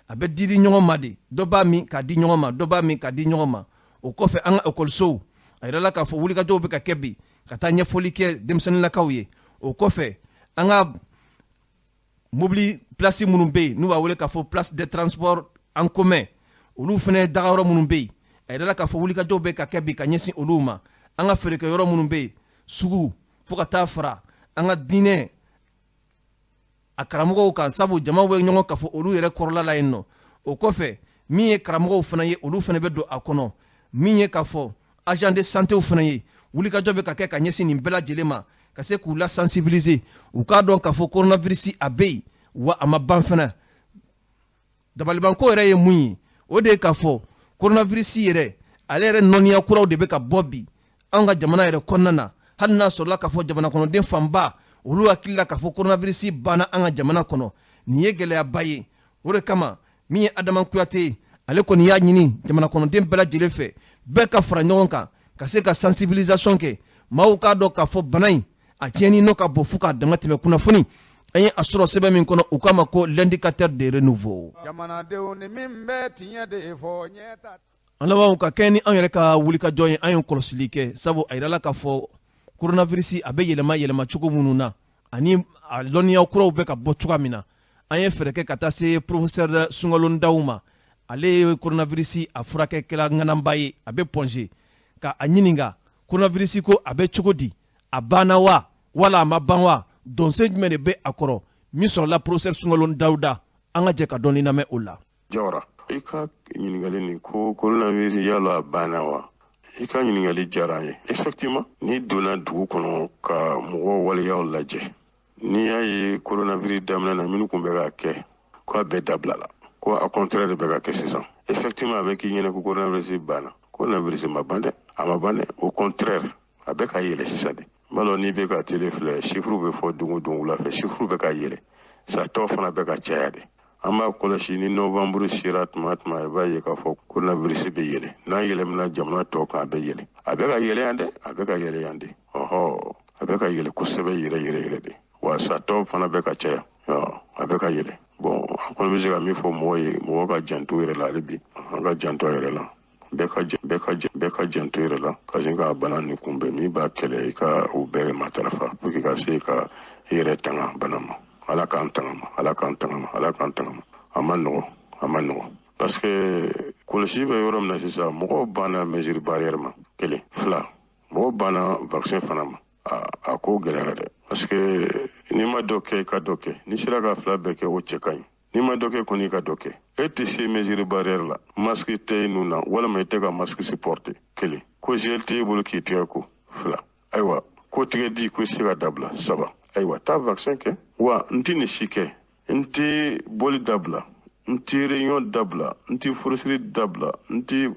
a bɛ di di ɲɔgɔn ma de, dɔ b'a min k'a di ɲɔgɔn ma, dɔ b'a min k'a di ɲɔgɔn ma. O kɔfɛ, an ka ekɔlisow, a yɛrɛ la k'a fɔ wulikajɔw bɛ ka kɛ bi ka taa ɲɛfɔli kɛ denmisɛnninlakaw ye. O kɔfɛ, an ka mobili place minnu bɛ yen, n'u b'a wele k'a fɔ place de transport en commun, olu fana dagayɔrɔ minnu bɛ yen, a yɛrɛ la k'a fɔ wulikajɔw bɛ ka kɛ bi ka ɲɛsin olu ma. An ka feerekɛyɔrɔ minnu bɛ yen, sugu, fo ka taa fara an ka diinɛ a karamɔgɔw kan, sabu jamaw bɛ ɲɔgɔn kafo olu yɛrɛ kɔrɔla la yen nɔ. O kɔfɛ, min ye karamɔgɔw fana ye, olu fana bɛ don a kɔnɔ. Min ye k'a fɔ agent de santé fana ye, wulikajɔ bɛ ka kɛ ka ɲɛsin nin bɛɛ lajɛlen ma, ka se k'u la sensibiliser, u k'a dɔn k'a fɔ coronavirus a bɛ yen, wa a ma ban fana. Dabalibanko yɛrɛ ye mun ye? O de ye k'a fɔ coronavirus yɛrɛ, ale yɛrɛ nɔniya kuraw de bɛ ka bɔ bi an ka jamana yɛrɛ kɔnɔna na. Hali n'a sɔrɔla k'a fɔ jamana kɔnɔden fanba olu hakili la k'a fɔ coronavirus banna an ka jamana kɔnɔ, nin ye gɛlɛyaba ye. O de kama, min ye Adama Kuyate ye, ale kɔni y'a ɲini jamana kɔnɔden bɛɛ lajɛlen fɛ, bɛɛ ka fara ɲɔgɔn kan ka se ka sensibilisation kɛ, maaw k'a dɔn k'a fɔ bana in a tiɲɛni nɔ ka bon fo k'a dama tɛmɛ. Kunnafoni an ye a sɔrɔ sɛbɛn min kɔnɔ, u k'a ma ko L'Indicateur de Renouveau. Jamanadenw, ni min bɛ tiɲɛ de fɔ ɲɛ ta. An labanw ka kɛ ni an yɛrɛ ka wulikajɔ ye, an ye kɔlɔsili kɛ, sabu a yirala k'a fɔ coronavirus a bɛ yɛlɛma yɛlɛma cogo minnu na, ani a lɔnniya kuraw bɛ ka bɔ cogoya min na. An ye fɛɛrɛ kɛ ka taa se professeur Sunkalo Ndaw ma. Ale ye coronavirus a furakɛkɛla ŋanaba ye, a bɛ Point G, ka a ɲininka coronavirus ko a bɛ cogo di, a banna wa wala a ma ban wa, dɔnsen jumɛn de bɛ a kɔrɔ? Min sɔrɔla professeur Sunkalo Dawuda, an ka jɛ ka dɔɔni lamɛn o la. Jawara, i ka ɲininkali nin ko coronavirus yala a banna wa, i ka ɲininkali diyara an ye. Effectivement, n'i donna dugu kɔnɔ ka mɔgɔw waleyaw lajɛ, n'i y'a ye coronavirus daminɛ na, minnu kun bɛ ka kɛ, ko a bɛɛ dabilala, ko a contraire de bɛ ka kɛ sisan. Effectivement, a bɛ k'i ɲɛna ko coronavirus banna. Coronavirus ma ban dɛ, a ma ban dɛ. Au contraire, a bɛ ka yɛlɛ sisan de. N b'a dɔn n'i bɛ ka télé filɛ, chiffre bɛ fɔ don o don wula fɛ, chiffre bɛ ka yɛlɛ, satɔ fana bɛ ka caya de. An b'a kɔlɔsi, ni novembre sera tuma tuma, i b'a ye k'a fɔ coronavirus bɛ yɛlɛ. N'a yɛlɛmana jamana tɔw kan, a bɛ yɛlɛ. A bɛ ka yɛlɛ yan dɛ, a bɛ ka yɛlɛ yan de. Ɔhɔ, a bɛ ka yɛlɛ kosɛbɛ yɛrɛ yɛrɛ yɛrɛ de, wa satɔ fana bɛ ka caya, a bɛ ka yɛlɛ. Bon, an kɔni bɛ se ka min fɔ mɔgɔw ye, mɔgɔw ka janto yɛrɛ la hali bi. An ka janto yɛrɛ la, bɛɛ ka janto yɛrɛ la, ka se ka bana nin kunbɛn. Min b'a kɛlɛ, i ka o bɛɛ matarafa pour que ka se ka i yɛrɛ tanga bana ma. Ala k'an tanga ma, Ala k'an tanga ma, Ala k'an tanga ma. A ma nɔgɔ, a ma nɔgɔ, parce que kɔlɔsi bɛ yɔrɔ min na sisan, mɔgɔw banna mesure barrière ma, kelen, fila, mɔgɔw banna vaccin fana ma. A ko gɛlɛyara dɛ, parce que n'i ma dɔ kɛ, i ka dɔ kɛ. N'i sera ka fila bɛɛ kɛ, o cɛ ka ɲi. N'i ma dɔ kɛ kɔni, i ka dɔ kɛ. E tɛ se mesure barrière la, masque tɛ i nun na, walima i tɛ ka masque supporter, kelen. Ko gel t'e bolo k'i tɛgɛ ko, 2. Ayiwa, ko tigɛ di ko i se ka dabila, 3. Ayiwa, taa vaccin kɛ. Wa n tɛ nin si kɛ, n tɛ bɔli dabila, n tɛ réunion dabila, n tɛ furusiri dabila, n tɛ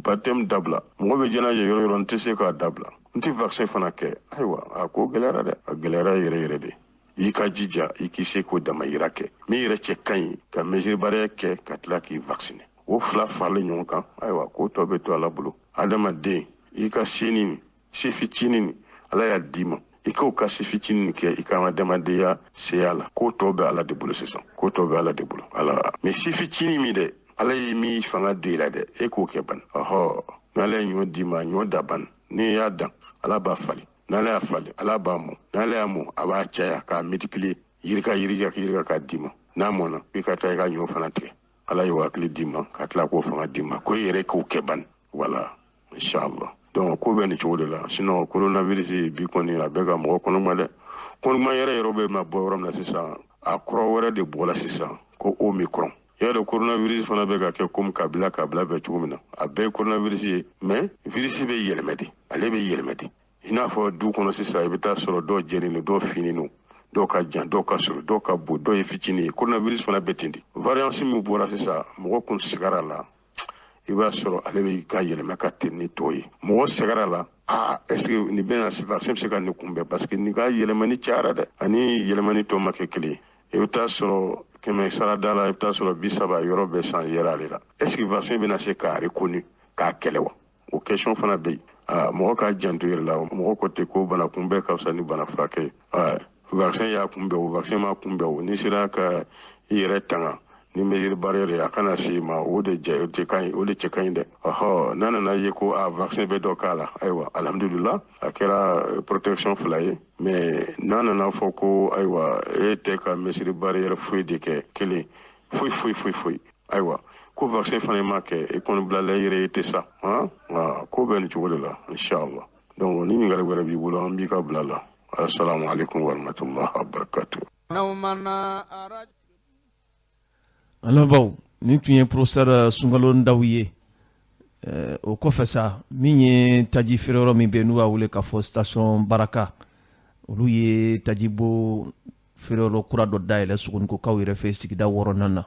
baptême dabila. Mɔgɔ bɛ jɛnajɛ yɔrɔ yɔrɔ, n tɛ se k'a dabila, n tɛ vaccin fana kɛ. Ayiwa, a ko gɛlɛyara dɛ, a gɛlɛyara yɛrɛ yɛrɛ de. I ka jija i k'i se k'o damayira kɛ min yɛrɛ cɛ ka ɲi, ka mesure barrière kɛ, ka tila k'i vacciner. O fila faralen ɲɔgɔn kan, ayiwa, ko tɔ bɛ to Ala bolo. Adamaden, i ka seni se fitinin Ala y'a d'i ma, i k'o ka se fitinin kɛ i ka adamadenya seya la. Ko tɔ bɛ Ala de bolo sisan, ko tɔ bɛ Ala de bolo. Ala mais se fitinin min dɛ, Ala ye min fanga don i la dɛ, e k'o kɛ ban. Ɔhɔ, n'Ala ye ɲɔ d'i ma, ɲɔ da ban. N'i y'a dan, Ala b'a falen. N'Ala y'a falen, Ala b'a mɔ. N'Ala y'a mɔ, a b'a caya k'a multiplier, yirika yirika yirika k'a d'i ma. N'a mɔna, i ka taa i ka ɲɔ fana tigɛ. Ala y'o hakili d'i ma, ka tila k'o fanga d'i ma, ko i yɛrɛ k'o kɛ ban. Voilà, inshallah. Donc ko bɛ nin cogo de la. Sinon coronavirus bi kɔni, a bɛ ka mɔgɔ kɔnɔma dɛ. Kɔnɔma yɛrɛ yɔrɔ bɛ ma bɔ yɔrɔ min na sisan, a kɔrɔ wɛrɛ de bɔra sisan ko Omicron. I y'a dɔn, coronavirus fana bɛ ka kɛ komi kabila kabila bɛ cogo min na, a bɛɛ ye coronavirus ye, mais virus bɛ yɛlɛmɛ de, ale bɛ yɛlɛmɛ de. I n'a fɔ du kɔnɔ sisan, i bɛ taa sɔrɔ dɔw jɛlen don, dɔw finnen don, dɔw ka jan, dɔw ka surun, dɔw ka bon, dɔw ye fitinin ye. Coronavirus fana bɛ ten de. Variance min bɔra sisan, mɔgɔ kun sigara la, i b'a sɔrɔ ale bɛ ka yɛlɛma ka teli ni tɔw ye. Mɔgɔ sɛgɛra la, aa, est ce que nin bɛna vaccin bɛ se ka nin kunbɛn? Parce que nin ka yɛlɛmani cayara dɛ, ani yɛlɛmani tɔ ma kɛ kelen ye. I bɛ taa sɔrɔ 100 sarada la, i bɛ taa sɔrɔ 30 yɔrɔ bɛɛ san yɛrɛ ale la. Est ce que vaccin bɛna se k'a reconnu k'a kɛlɛ wa? O question fana bɛ yen. Aa, mɔgɔ k'a janto yɛrɛ la. Mɔgɔ ko ten ko bana kunbɛn ka fisa ni bana furakɛ ye. Vaccin y'a kunbɛn o, vaccin ma kunbɛn o, n'i sera ka i yɛrɛ tanga ni mesure barrière ye, a kana se i ma, o de jɛ, o de ka ɲi, o de cɛ ka ɲi dɛ. Ɔhɔ, n'a nana ye ko a vaccin bɛ dɔ k'a la, ayiwa, alhamdulillah, a kɛra protection fila ye. Mais n'a nana fɔ ko ayiwa, e tɛ ka mesure barrière foyi de kɛ, kelen foyi foyi foyi foyi, ayiwa, ko vaccin fana ma kɛ, e kɔni bilala i yɛrɛ ye tɛ sa. Han, ko bɛ nin cogo de la, inshallah. Donc ni ɲininkali wɛrɛ b'i bolo, an b'i ka bila la. Assalamu alaikum warahmatullahi wabarakatuh. An lamɛnbaaw, nin tun ye professeur Sunkalo Ndaw ye. O kɔfɛ sa, min ye taji feereyɔrɔ min bɛ yen n'u b'a wele k'a fɔ station Baraka, olu ye tajibo feereyɔrɔ kura dɔ dayɛlɛ Sogonikokaw yɛrɛ fɛ sigida 6nan na,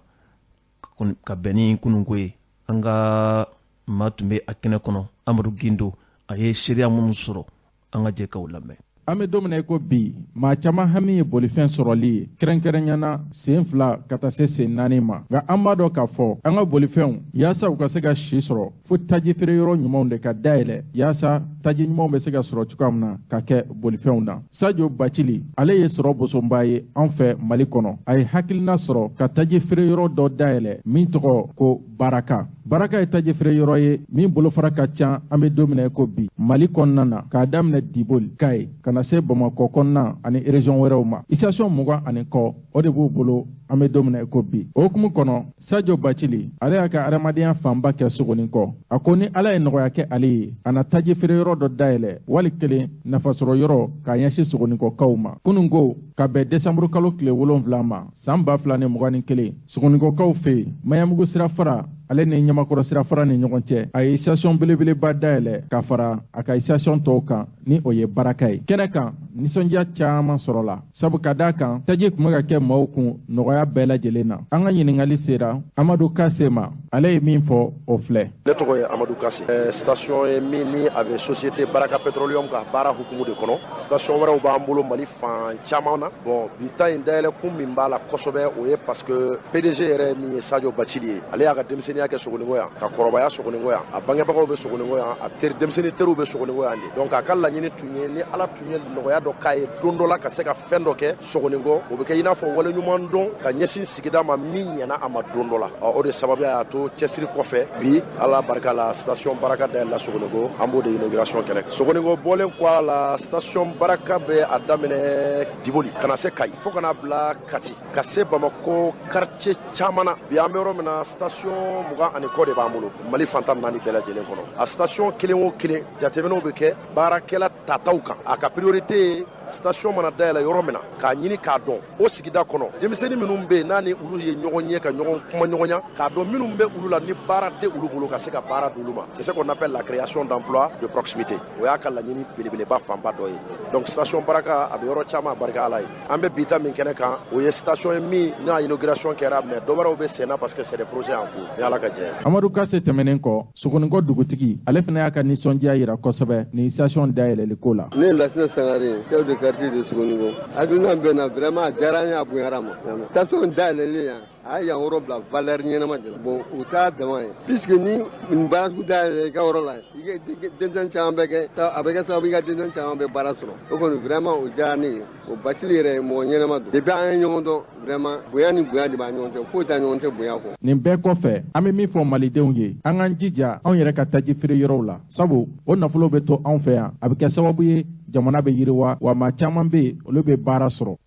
ka bɛn ni kununko ye. An ka maa tun bɛ a kɛnɛ kɔnɔ, Amadu Gindo, a ye seereya minnu sɔrɔ, an ka jɛ k'aw lamɛn. An bɛ don min na i ko bi, maa caman hami ye bolifɛn sɔrɔli ye, kɛrɛnkɛrɛnyana sen 2 ka taa se sen 4 ma. Nka an b'a dɔn k'a fɔ an ka bolifɛnw, yaasa u ka se ka si sɔrɔ, fo taji feere yɔrɔ ɲumanw de ka dayɛlɛ, yaasa taji ɲumanw bɛ se ka sɔrɔ cogoya min na ka kɛ bolifɛnw na. Sajo Bacili, ale ye sɔrɔ bosonba ye an fɛ Mali kɔnɔ. A ye hakilina sɔrɔ ka taji feere yɔrɔ dɔ dayɛlɛ min tɔgɔ ko Baraka. Baraka ye taji feere yɔrɔ ye min bolofara ka ca an bɛ don min na i ko bi Mali kɔnɔna na, k'a daminɛ Diboli, Kayi, ka na se Bamakɔ kɔnɔna ani région wɛrɛw ma. Station 20 ani kɔ, o de b'u bolo an bɛ don min na i ko bi. O hukumu kɔnɔ, Sajo Bacili, ale y'a ka adamadenya fanba kɛ Sogonikɔ. A ko ni Ala ye nɔgɔya kɛ ale ye, a na taji feere yɔrɔ dɔ dayɛlɛ wali kelen nafasɔrɔ yɔrɔ k'a ɲɛsin Sogonikɔkaw ma. Kunun ko ka bɛn desanburu kalo tile 7 ma san 2021, Sogonikɔkaw fɛ yen, Maɲanbugu sirafara ale ni Ɲamakɔrɔ sirafara ni ɲɔgɔn cɛ, a ye station belebeleba dayɛlɛ ka fara a ka station tɔw kan, ni o ye Baraka ye. Kɛnɛ kan, nisɔndiya caman sɔrɔla, sabu ka d'a kan taji tun bɛ ka kɛ maaw kun nɔgɔya bɛɛ lajɛlen na. An ka ɲininkali sera Amadu Kase ma, ale ye min fɔ o filɛ. Ne tɔgɔ ye Amadu Kase. Station ye min ni a bɛ société Baraka Petroleum ka baara hukumu de kɔnɔ. Station wɛrɛw b'an bolo Mali fan caman na. Bon, bi ta in dayɛlɛ kun min b'a la kosɛbɛ, o ye parce que PDG yɛrɛ min ye Sadio Bacili ye, ale y'a ka denmisɛnninya kɛ Sogoninko yan, ka kɔrɔbaya Sogoninko yan, a bangebagaw bɛ Sogoninko yan, a teri denmisɛnnin teriw bɛ Sogoninko yan de. Donc a ka laɲini tun ye ni Ala tun ye nɔgɔya dɔ k'a ye don dɔ la ka se ka fɛn dɔ kɛ Sogoninko, o bɛ kɛ i n'a fɔ waleɲuman dɔn ka ɲɛsin sigida ma min ɲɛna a ma don dɔ la. O de sababuya y'a to cɛsiri kɔfɛ bi, Ala barika la, station Baraka dayɛlɛla Sogoninko, an b'o de inauguration kɛnɛ. Sogoninko bɔlen kɔ a la, station Baraka bɛ a daminɛ Diboli ka na se Kayi, fo ka na bila Kati, ka se Bamakɔ quartier caman na. Bi an bɛ yɔrɔ min na, station 20 ani kɔ de b'an bolo Mali fan 14 bɛɛ lajɛlen kɔnɔ. A station kelen o kelen, jateminɛw bɛ kɛ baarakɛla tataw kan. A ka priorité ye Station mana dayɛlɛ yɔrɔ min na, k'a ɲini k'a dɔn o sigida kɔnɔ denmisɛnnin minnu bɛ yen, n'a ni olu ye ɲɔgɔn ye, ka ɲɔgɔn kuma ɲɔgɔnya, k'a dɔn minnu bɛ olu la ni baara tɛ olu bolo, ka se ka baara d'olu ma. C'est ce qu'on appelle la création d'emplois de proximité. O y'a ka laɲini belebeleba fanba dɔ ye. Donc station Baraka, a bɛ yɔrɔ caman, a barika Ala ye. An bɛ bi ta min kɛnɛ kan, o ye station ye min n'a inauguration kɛra, mais dɔ wɛrɛw bɛ sen na, parce que c'est des projets en cours, ni Ala ka jɛ ye. Amadu Kase tɛmɛnen kɔ, Sogonikɔ dugutigi, ale fana y'a ka nisɔndiya yira kosɛbɛ ni station dayɛlɛli ko la. Ne ye Lasinɛ Sangare, chef de quartier de Sogonikɔ. Hakilina bɛ na, vraiment a diyara an ye, a bonyara ma. Station dayɛlɛlen yan, a ye yan yɔrɔ bila valeur ɲɛnama de la. Bon, o t'a dama ye, puisque ni nin baara sugu dayɛlɛ i ka yɔrɔ la, i ka denmisɛnnin caman bɛ kɛ, a bɛ kɛ sababu i ka denmisɛnnin caman bɛ baara sɔrɔ. O kɔni, vraiment, o diyara ne ye. O Bacili yɛrɛ ye mɔgɔ ɲɛnama don. Depuis an ye ɲɔgɔn dɔn, vraiment, bonya ni bonya de b'a ɲɔgɔn cɛ, foyi t'a ɲɔgɔn cɛ bonya kɔ. Nin bɛɛ kɔfɛ, an bɛ min fɔ malidenw ye, an k'an jija anw yɛrɛ ka taji feere yɔrɔw la, sabu o nafolo bɛ to anw fɛ yan, a bɛ kɛ sababu ye jamana bɛ yiriwa, wa maa caman bɛ yen, olu bɛ baara sɔrɔ.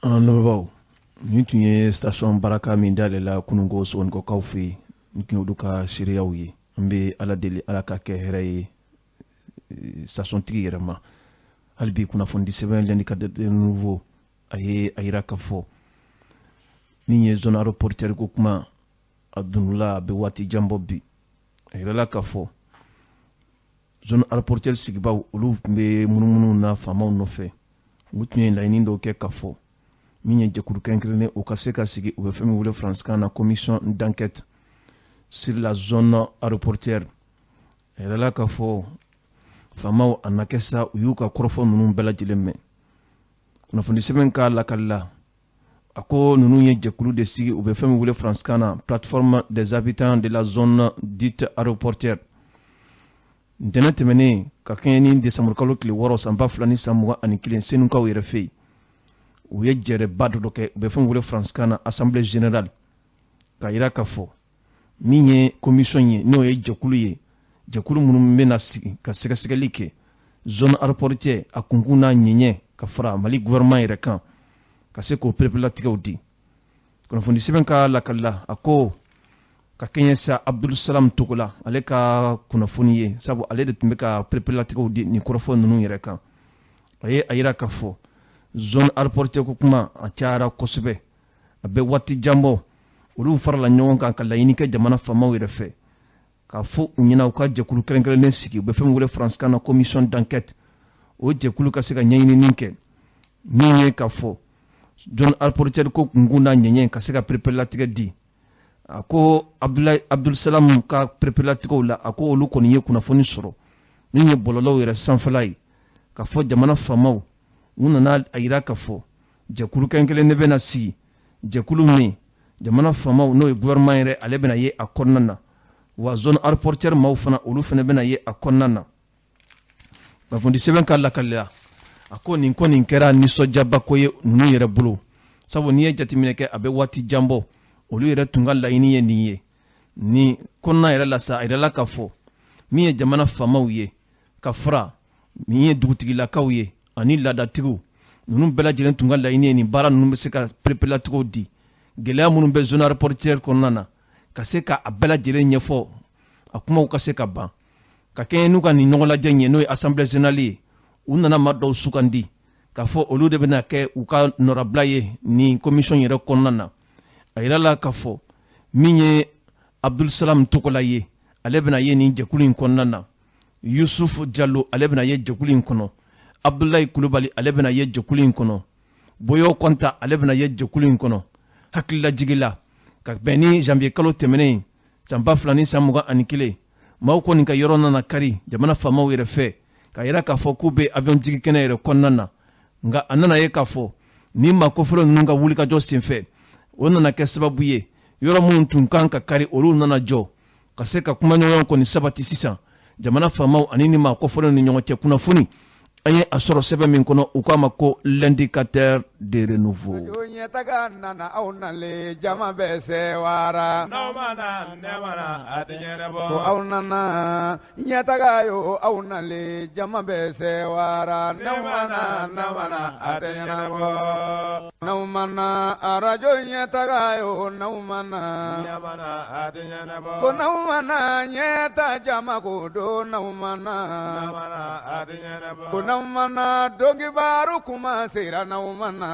An lamɛnbaaw, nin tun ye station Baraka min dayɛlɛla kununko Sogonikɔkaw fɛ yen. Nin tun ye olu ka seereyaw ye. An bɛ Ala deli, Ala ka kɛ hɛrɛ ye station tigi yɛrɛ ma. Hali bi, kunnafoni sɛbɛn L'Indicateur de Nouveau, a ye a yira ka fɔ min ye zone aéroportuaire ko kuma, a dunula a bɛ waati jan bɔ bi. A yirala ka fɔ zone aéroportuaire sigibaw, olu tun bɛ munumunu na faamaw nɔfɛ. U tun ye laɲini dɔw kɛ ka fɔ min ye jɛkulu kɛrɛnkɛrɛnnen, o ka se ka sigi, u bɛ fɛn min wele faransikan na commission d'enquête sur la zone aéroportuaire. A yirala ka fɔ faamaw a na kɛ sa, u y'u ka kɔrɔfɔ ninnu bɛɛ lajɛlen mɛn. Kunnafoni sɛbɛn ka lakali la, a ko ninnu ye jɛkulu de sigi, u bɛ fɛn min wele faransikan na plateforme des habitants de la zone dite aéroportuaire. Ntɛnɛn tɛmɛnen, ka kɛɲɛ ni desanburukalo tile 6 san 2021, Senukaw yɛrɛ fɛ yen, u ye jɛrɛba dɔ kɛ, u bɛ fɛn wele faransikan na assemblée générale, ka yira ka fɔ min ye commission ye, n'o ye jɛkulu ye, jɛkulu minnu bɛna sigi ka sɛgɛsɛgɛli kɛ zone aéroportuaire a kunkun n'a ɲɛɲɛ, ka fara Mali gouvernement yɛrɛ kan, ka se k'o pereperelatigɛw di. Kunnafoni sɛbɛn ka lakali la, a ko ka kɛɲɛ sa Abdul Salam Togola, ale ka kunnafoni ye, sabu ale de tun bɛ ka pereperelatigɛw di nin kɔrɔfɔ ninnu yɛrɛ kan. A ye a yira ka fɔ zone aéroportuaire ko kuma, a cayara kosɛbɛ, a bɛ waati jan bɔ. Olu farala ɲɔgɔn kan ka laɲini kɛ jamana faamaw yɛrɛ fɛ, k'a fɔ u ɲɛna u ka jɛkulu kɛrɛnkɛrɛnnen sigi, u bɛ fɛn min wele faransikan na commission d'enquête. O jɛkulu ka se ka ɲɛɲinini kɛ min ye ka fɔ zone aéroportuaire ko kunkun n'a ɲɛɲɛ, ka se ka pereperelatigɛ di. A ko Abdulayi Abdul Salam ka pereperelatigɛw la, a ko olu kɔni ye kunnafoni sɔrɔ min ye bɔlɔlɔw yɛrɛ sanfɛla ye, ka fɔ jamana faamaw, u nana a yira ka fɔ jɛkulu kɛrɛnkɛrɛnnen de bɛna sigi, jɛkulu min jamana faamaw, n'o ye gouvernement yɛrɛ, ale bɛna ye a kɔnɔna na, wa zone aéroportuaire maaw fana, olu fana bɛna ye a kɔnɔna na. Kunnafoni sɛbɛn ka lakaliya, a ko nin ko nin kɛra nisɔndiyabako ye ninnu yɛrɛ bolo, sabu n'i ye jateminɛ kɛ, a bɛ waati jan bɔ, olu yɛrɛ tun ka laɲini ye nin ye. Nin kɔnɔna yɛrɛ la sa, a yirala ka fɔ min ye jamana faamaw ye, ka fara min ye dugutigilakaw ye ani laadatigiw, ninnu bɛɛ lajɛlen tun ka laɲini ye nin baara ninnu bɛ se ka pereperelatigɛw di, gɛlɛya minnu bɛ zone aéroportuaire kɔnɔna na, ka se ka a bɛɛ lajɛlen ɲɛfɔ, a kumaw ka se ka ban. Ka kɛɲɛ n'u ka nin ɲɔgɔn lajɛ ye, n'o ye assemblée générale ye, u nana maa dɔw sugandi k'a fɔ olu de bɛna kɛ u ka nɔrabila ye nin commission yɛrɛ kɔnɔna na. A yirala k'a fɔ min ye Abdul Salam Togola ye, ale bɛna ye nin jɛkulu in kɔnɔna na. Yusuf Jalo, ale bɛna ye jɛkulu in kɔnɔ. Abdulayi Kulubali, ale bɛna ye jɛkulu in kɔnɔ. Boyo Kɔnta, ale bɛna ye jɛkulu in kɔnɔ. Hakililajigila, ka bɛn ni janvier kalo tɛmɛnen san 2021, maaw kɔni ka yɔrɔ nana kari jamana faamaw yɛrɛ fɛ, ka yira k'a fɔ k'u bɛ avion jigi kɛnɛ yɛrɛ kɔnɔna na. Nka a nana ye k'a fɔ ni maa kofɔlɔ ninnu ka wulikajɔ senfɛ, o nana kɛ sababu ye yɔrɔ minnu tun kan ka kari, olu nana jɔ, ka se ka kumaɲɔgɔnya kɔni sabati sisan jamana faamaw ani ni maa kofɔlenw ni ɲɔgɔn cɛ. Kunnafoni An ye a sɔrɔ sɛbɛn min kɔnɔ, u k'a ma ko L'Indicateur de Renouveau. Ɲɛtaga nana, aw nalen, jama bɛ sewara. Ko aw nana ɲɛtaga yo, aw nalen, jama bɛ sewara. N'aw mana mana, a tɛ ɲɛnabɔ. N'aw mana arajo ɲɛtaga yo, n'aw mana, a tɛ ɲɛnabɔ. Ko n'aw mana ɲɛta jama ko don, n'aw mana, a tɛ ɲɛnabɔ. Ko n'aw mana donkibaru kuma sera, n'aw mana,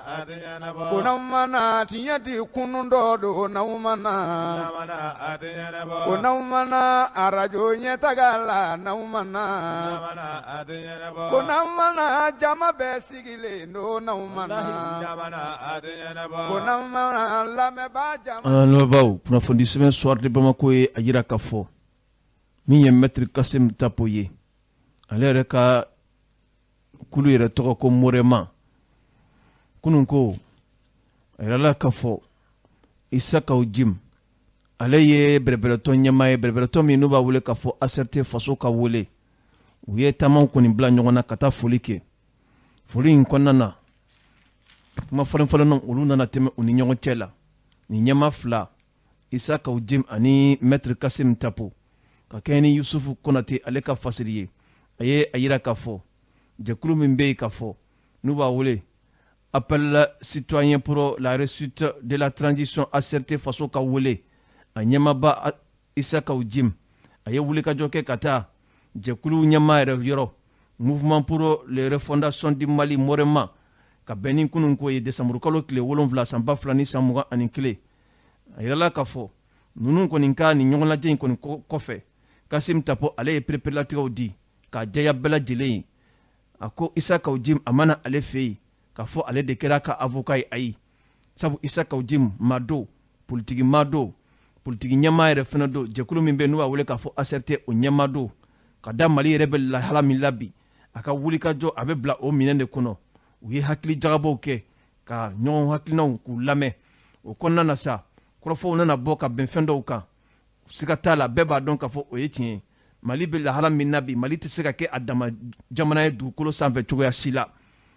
a tɛ ɲɛnabɔ. Ko n'aw mana tiɲɛ di kunun dɔ don, n'aw mana, a tɛ ɲɛnabɔ. Ko n'aw mana arajo ɲɛtaga la, n'aw mana, a tɛ ɲɛnabɔ. Ko n'aw mana jama bɛɛ sigilen don, n'aw mana, a tɛ ɲɛnabɔ. Ko n'aw mana lamɛnbaa jama. An lamɛnbaaw, kunnafoni sɛbɛn Soir de Bamako ye a yira k'a fɔ min ye Maître Kassim Tapo ye, ale yɛrɛ ka kulu yɛrɛ tɔgɔ ko Morema. Kunun ko a yirala k'a fɔ Issa Kaou Djim, ale ye bɛrɛbɛrɛtɔn ɲɛmaa ye, bɛrɛbɛrɛtɔn min n'u b'a wele k'a fɔ ACRT Faso ka wele. U ye taamaw kɔni bila ɲɔgɔn na ka taa foli kɛ. Foli in kɔnɔna na, kuma falen falennaw olu nana tɛmɛ u ni ɲɔgɔn cɛ la. Ni ɲɛmaa fila, Issa Kaou Djim ani Maître Kassim Tapo, ka kɛɲɛ ni Yusufu Konate ale ka fasiri ye, a ye a yira k'a fɔ jɛkulu min bɛ yen k'a fɔ n'u b'a wele Appel citoyen pour la réussite de la transition, ACRT Faso ka wele, a ɲɛmaaba Issa Kaou Djim, a ye wulikajɔ kɛ ka taa jɛkulu ɲɛmaa yɛrɛ yɔrɔ, Mouvement pour la refondation du Mali, Morema, ka bɛn ni kunun ko ye, décembre kalo tile 7 san 2021. A yirala k'a fɔ ninnu kɔni ka nin ɲɔgɔnlajɛ in kɔni kɔfɛ, Kassim Tapo ale ye pereperelatigɛw di k'a jɛya bɛɛ lajɛlen ye. A ko Issa Kaou Djim a mana ale fɛ yen k'a fɔ ale de kɛra ka avocat ye, ayi, sabu Issa Kaou Djim maa don, politiki maa don, politiki ɲɛmaa yɛrɛ fana don. Jɛkulu min bɛ yen n'u b'a wele k'a fɔ ACRT, o ɲɛmaa don. Ka da Mali yɛrɛ bɛ lahala min la bi, a ka wulikajɔ a bɛ bila o minɛn de kɔnɔ. U ye hakili jagabɔw kɛ ka ɲɔgɔn hakilinaw k'u lamɛn. O kɔnɔna na sa, kɔrɔfɔw nana bɔ ka bɛn fɛn dɔw kan. Siga t'a la, bɛɛ b'a dɔn k'a fɔ o ye tiɲɛ ye. Mali bɛ lahala min na bi, Mali tɛ se ka kɛ a dama jamana ye dugukolo sanfɛ cogoya si la.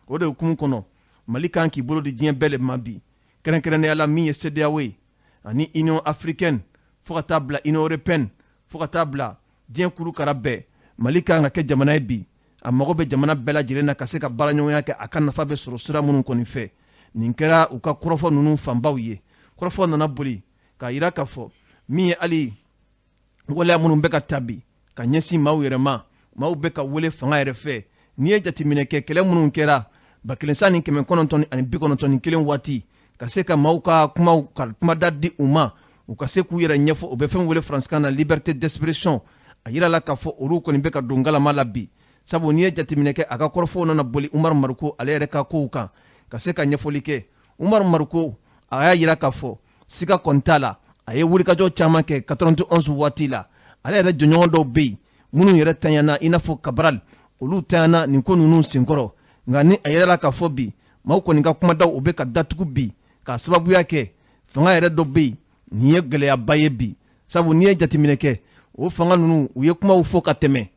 O de hukumu kɔnɔ, Mali kan k'i bolo di diɲɛ bɛɛ de ma bi, kɛrɛnkɛrɛnnenya la min ye CEDEAO ye ani Union africaine, fo ka taa bila Union européenne, fo ka taa bila diɲɛ kurukara bɛɛ. Mali kan ka kɛ jamana ye bi, a mago bɛ jamana bɛɛ lajɛlen na ka se ka baaraɲɔgɔnya kɛ, a ka nafa bɛ sɔrɔ sira minnu kɔni fɛ. Nin kɛra u ka kɔrɔfɔ ninnu fanbaw ye. Kɔrɔfɔ nana boli k'a yira k'a fɔ min ye hali waleya minnu bɛ ka ta bi ka ɲɛsin maaw yɛrɛ ma, maaw bɛ ka wele fanga yɛrɛ fɛ. N'i ye jateminɛ kɛ, kɛlɛ minnu kɛra 1991 waati, ka se ka maaw ka kumaw ka kumada di u ma, u ka se k'u yɛrɛ ɲɛfɔ, u bɛ fɛn wele faransikan na liberté d'expression, a yirala k'a fɔ olu kɔni bɛ ka don galama la bi. Sabu n'i ye jateminɛ kɛ, a ka kɔrɔfɔw nana boli Umaru Mariko ale yɛrɛ ka kow kan ka se ka ɲɛfɔli kɛ. Umaru Mariko a y'a yira k'a fɔ siga kɔni t'a la, a ye wulikajɔ caman kɛ 91 waati la. Ale yɛrɛ jɔɲɔgɔn dɔw bɛ yen minnu yɛrɛ tanyana, i n'a fɔ Cabral, olu tanyana nin ko ninnu senkɔrɔ. Nka ni a yɛrɛ k'a fɔ bi, maaw kɔni ka kumadaw u bɛ ka datugu bi k'a sababuya kɛ fanga yɛrɛ dɔ bɛ yen. Nin ye gɛlɛyaba ye bi, sabu n'i ye jateminɛ kɛ, o fanga ninnu u ye kumaw fɔ ka tɛmɛ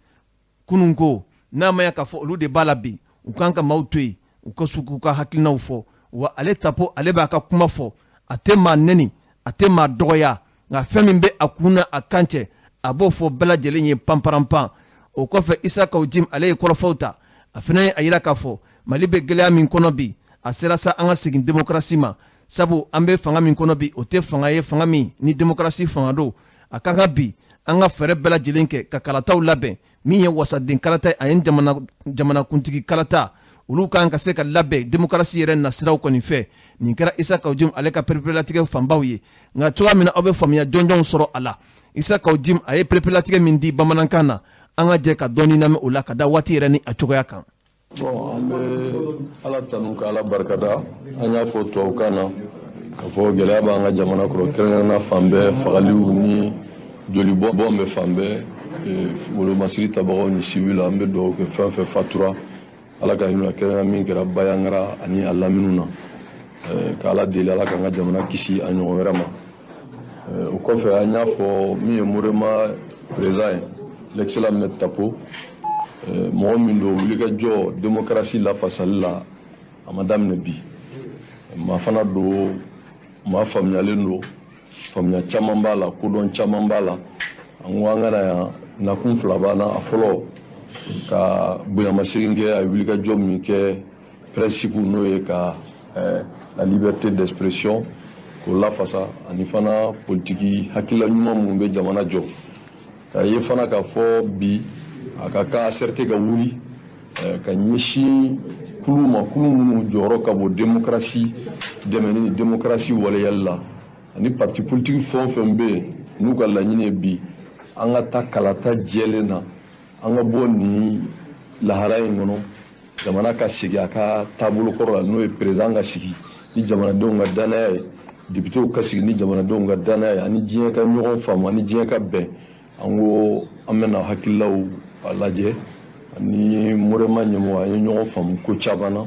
kunun ko n'a ma ya k'a fɔ olu de b'a la bi, u kan ka maaw to yen u ka se k'u ka hakilinaw fɔ. Wa ale Tapo ale b'a ka kuma fɔ, a tɛ maa nɛni, a tɛ maa dɔgɔya, nka fɛn min bɛ a kun na a kan cɛ, a b'o fɔ bɛɛ lajɛlen ye panparanpan. O kɔfɛ, Issa Kaou Djim ale ye kɔrɔfɔw ta, a fana ye a yira k'a fɔ Mali bɛ gɛlɛya min kɔnɔ bi, a sera sa an ka segin démocratie ma, sabu an bɛ fanga min kɔnɔ bi, o tɛ fanga ye fanga min ni démocratie fanga don. A ka kan bi an ka fɛɛrɛ bɛɛ lajɛlen kɛ ka kalataw labɛn, min ye wasaden kalata ye ani jamanakuntigi kalata, olu kan ka se ka labɛn démocratie yɛrɛ nasiraw kɔni fɛ. Nin kɛra Issa Kaou Djim ale ka pereperelatigɛ fanbaw ye. Nka cogoya min na aw bɛ faamuya jɔnjɔnw sɔrɔ a la, Issa Kaou Djim a ye pereperelatigɛ min di bamanankan na, an ka jɛ ka dɔɔni lamɛn o la ka da waati yɛrɛ ni a cogoya kan. Bon, an bɛ Ala tanu ka Ala barikada. An y'a fɔ tubabukan na k'a fɔ gɛlɛya b'an ka jamana kɔrɔ, kɛrɛnkɛrɛnnenya fan bɛɛ, fagaliw ni jolibɔn bɛ fan bɛɛ, wolomasiri tabagaw ni civil. An bɛ dugawu kɛ fɛn fɛn fatura, Ala ka hinɛ, kɛrɛnkɛrɛn min kɛra Bayangara ani a laminiw na, ka Ala deli Ala k'an ka jamana kisi a ɲɔgɔn wɛrɛ ma. O kɔfɛ, an y'a fɔ min ye Morema président ye, l'excellent Maître Tapo. Mɔgɔ min don, wulikajɔ démocratie lafasali la, a ma daminɛ bi. Maa fana don, maa faamuyalen don, faamuya caman b'a la, kodɔn caman b'a la. An ko an ka na yan, nakun fila b'an na. A fɔlɔ, ka bonyamasegin kɛ a ye wulikajɔ min kɛ, principe n'o ye ka la liberté d'expression k'o lafasa, ani fana politiki hakilila ɲuman minnu bɛ jamana jɔ. K'a ye fana k'a fɔ bi, a ka kan ACRT ka wuli ka ɲɛsin kulu ma, kulu minnu jɔyɔrɔ ka bon démocratie dɛmɛni ni démocratie waleyali la, ani parti politique fɛn o fɛn bɛ yen n'u ka laɲini ye bi an ka taa kalata jɛlen na, an ka bɔ nin lahara in kɔnɔ, jamana ka segin a ka taabolo kɔrɔ la, n'o ye président ka sigi ni jamanadenw ka danaya ye, députéw ka sigi ni jamanadenw ka danaya ye, ani diɲɛ ka ɲɔgɔn faamu, ani diɲɛ ka bɛn. An ko an bɛna hakililaw lajɛ ani MUREMA ɲɛmɔgɔ. An ye ɲɔgɔn faamu ko caman na.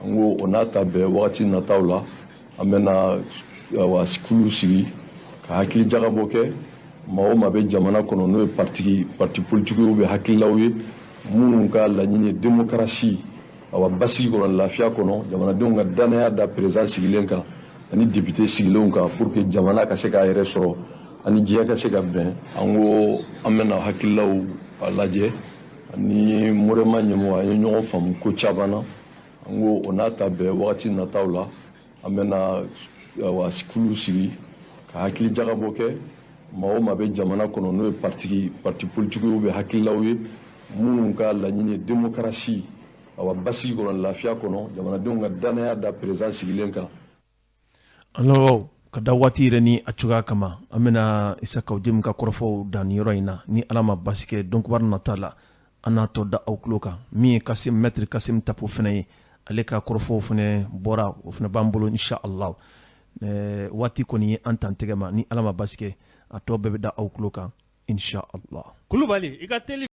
An ko o n'a ta bɛɛ, wagati nataw la, an bɛna kulu sigi ka hakili jagabɔ kɛ maa o maa bɛ jamana kɔnɔ, n'o ye parti politique bɛ hakililaw ye minnu ka laɲini ye démocratie, awa, basigi kɔnɔ, lafiya kɔnɔ, jamanadenw ka danaya da président sigilen kan ani député sigilenw kan, pour que jamana ka se k'a yɛrɛ sɔrɔ, ani diɲɛ ka se ka bɛn. An ko an bɛna hakililaw lajɛ ani MUREMA ɲɛmɔgɔ. An ye ɲɔgɔn faamu ko caman na. An ko o n'a ta bɛɛ, wagati nataw la, an bɛna kulu sigi ka hakili jagabɔ kɛ maa o maa bɛ jamana kɔnɔ, n'o ye parti politique bɛ hakililaw ye minnu ka laɲini ye démocratie, awa, basigi kɔnɔ, lafiya kɔnɔ, jamanadenw ka danaya da président sigilen kan. An ka da waati yɛrɛ ni a cogoya kama, an bɛna Isa Kaw Jim ka kɔrɔfɔw dan nin yɔrɔ in na. Ni Ala ma basi kɛ, donkibaru nata la, an n'a tɔ da aw tulo kan. Min ye Kasim, maître Kasim Tapo fana ye, ale ka kɔrɔfɔw fana bɔra, o fana b'an bolo, insha Allah. Waati kɔni ye an tan tɛgɛ ma. Ni Ala ma basi kɛ, a tɔ bɛɛ bɛ da aw tulo kan, insha Allah. Kulubali, i ka teli.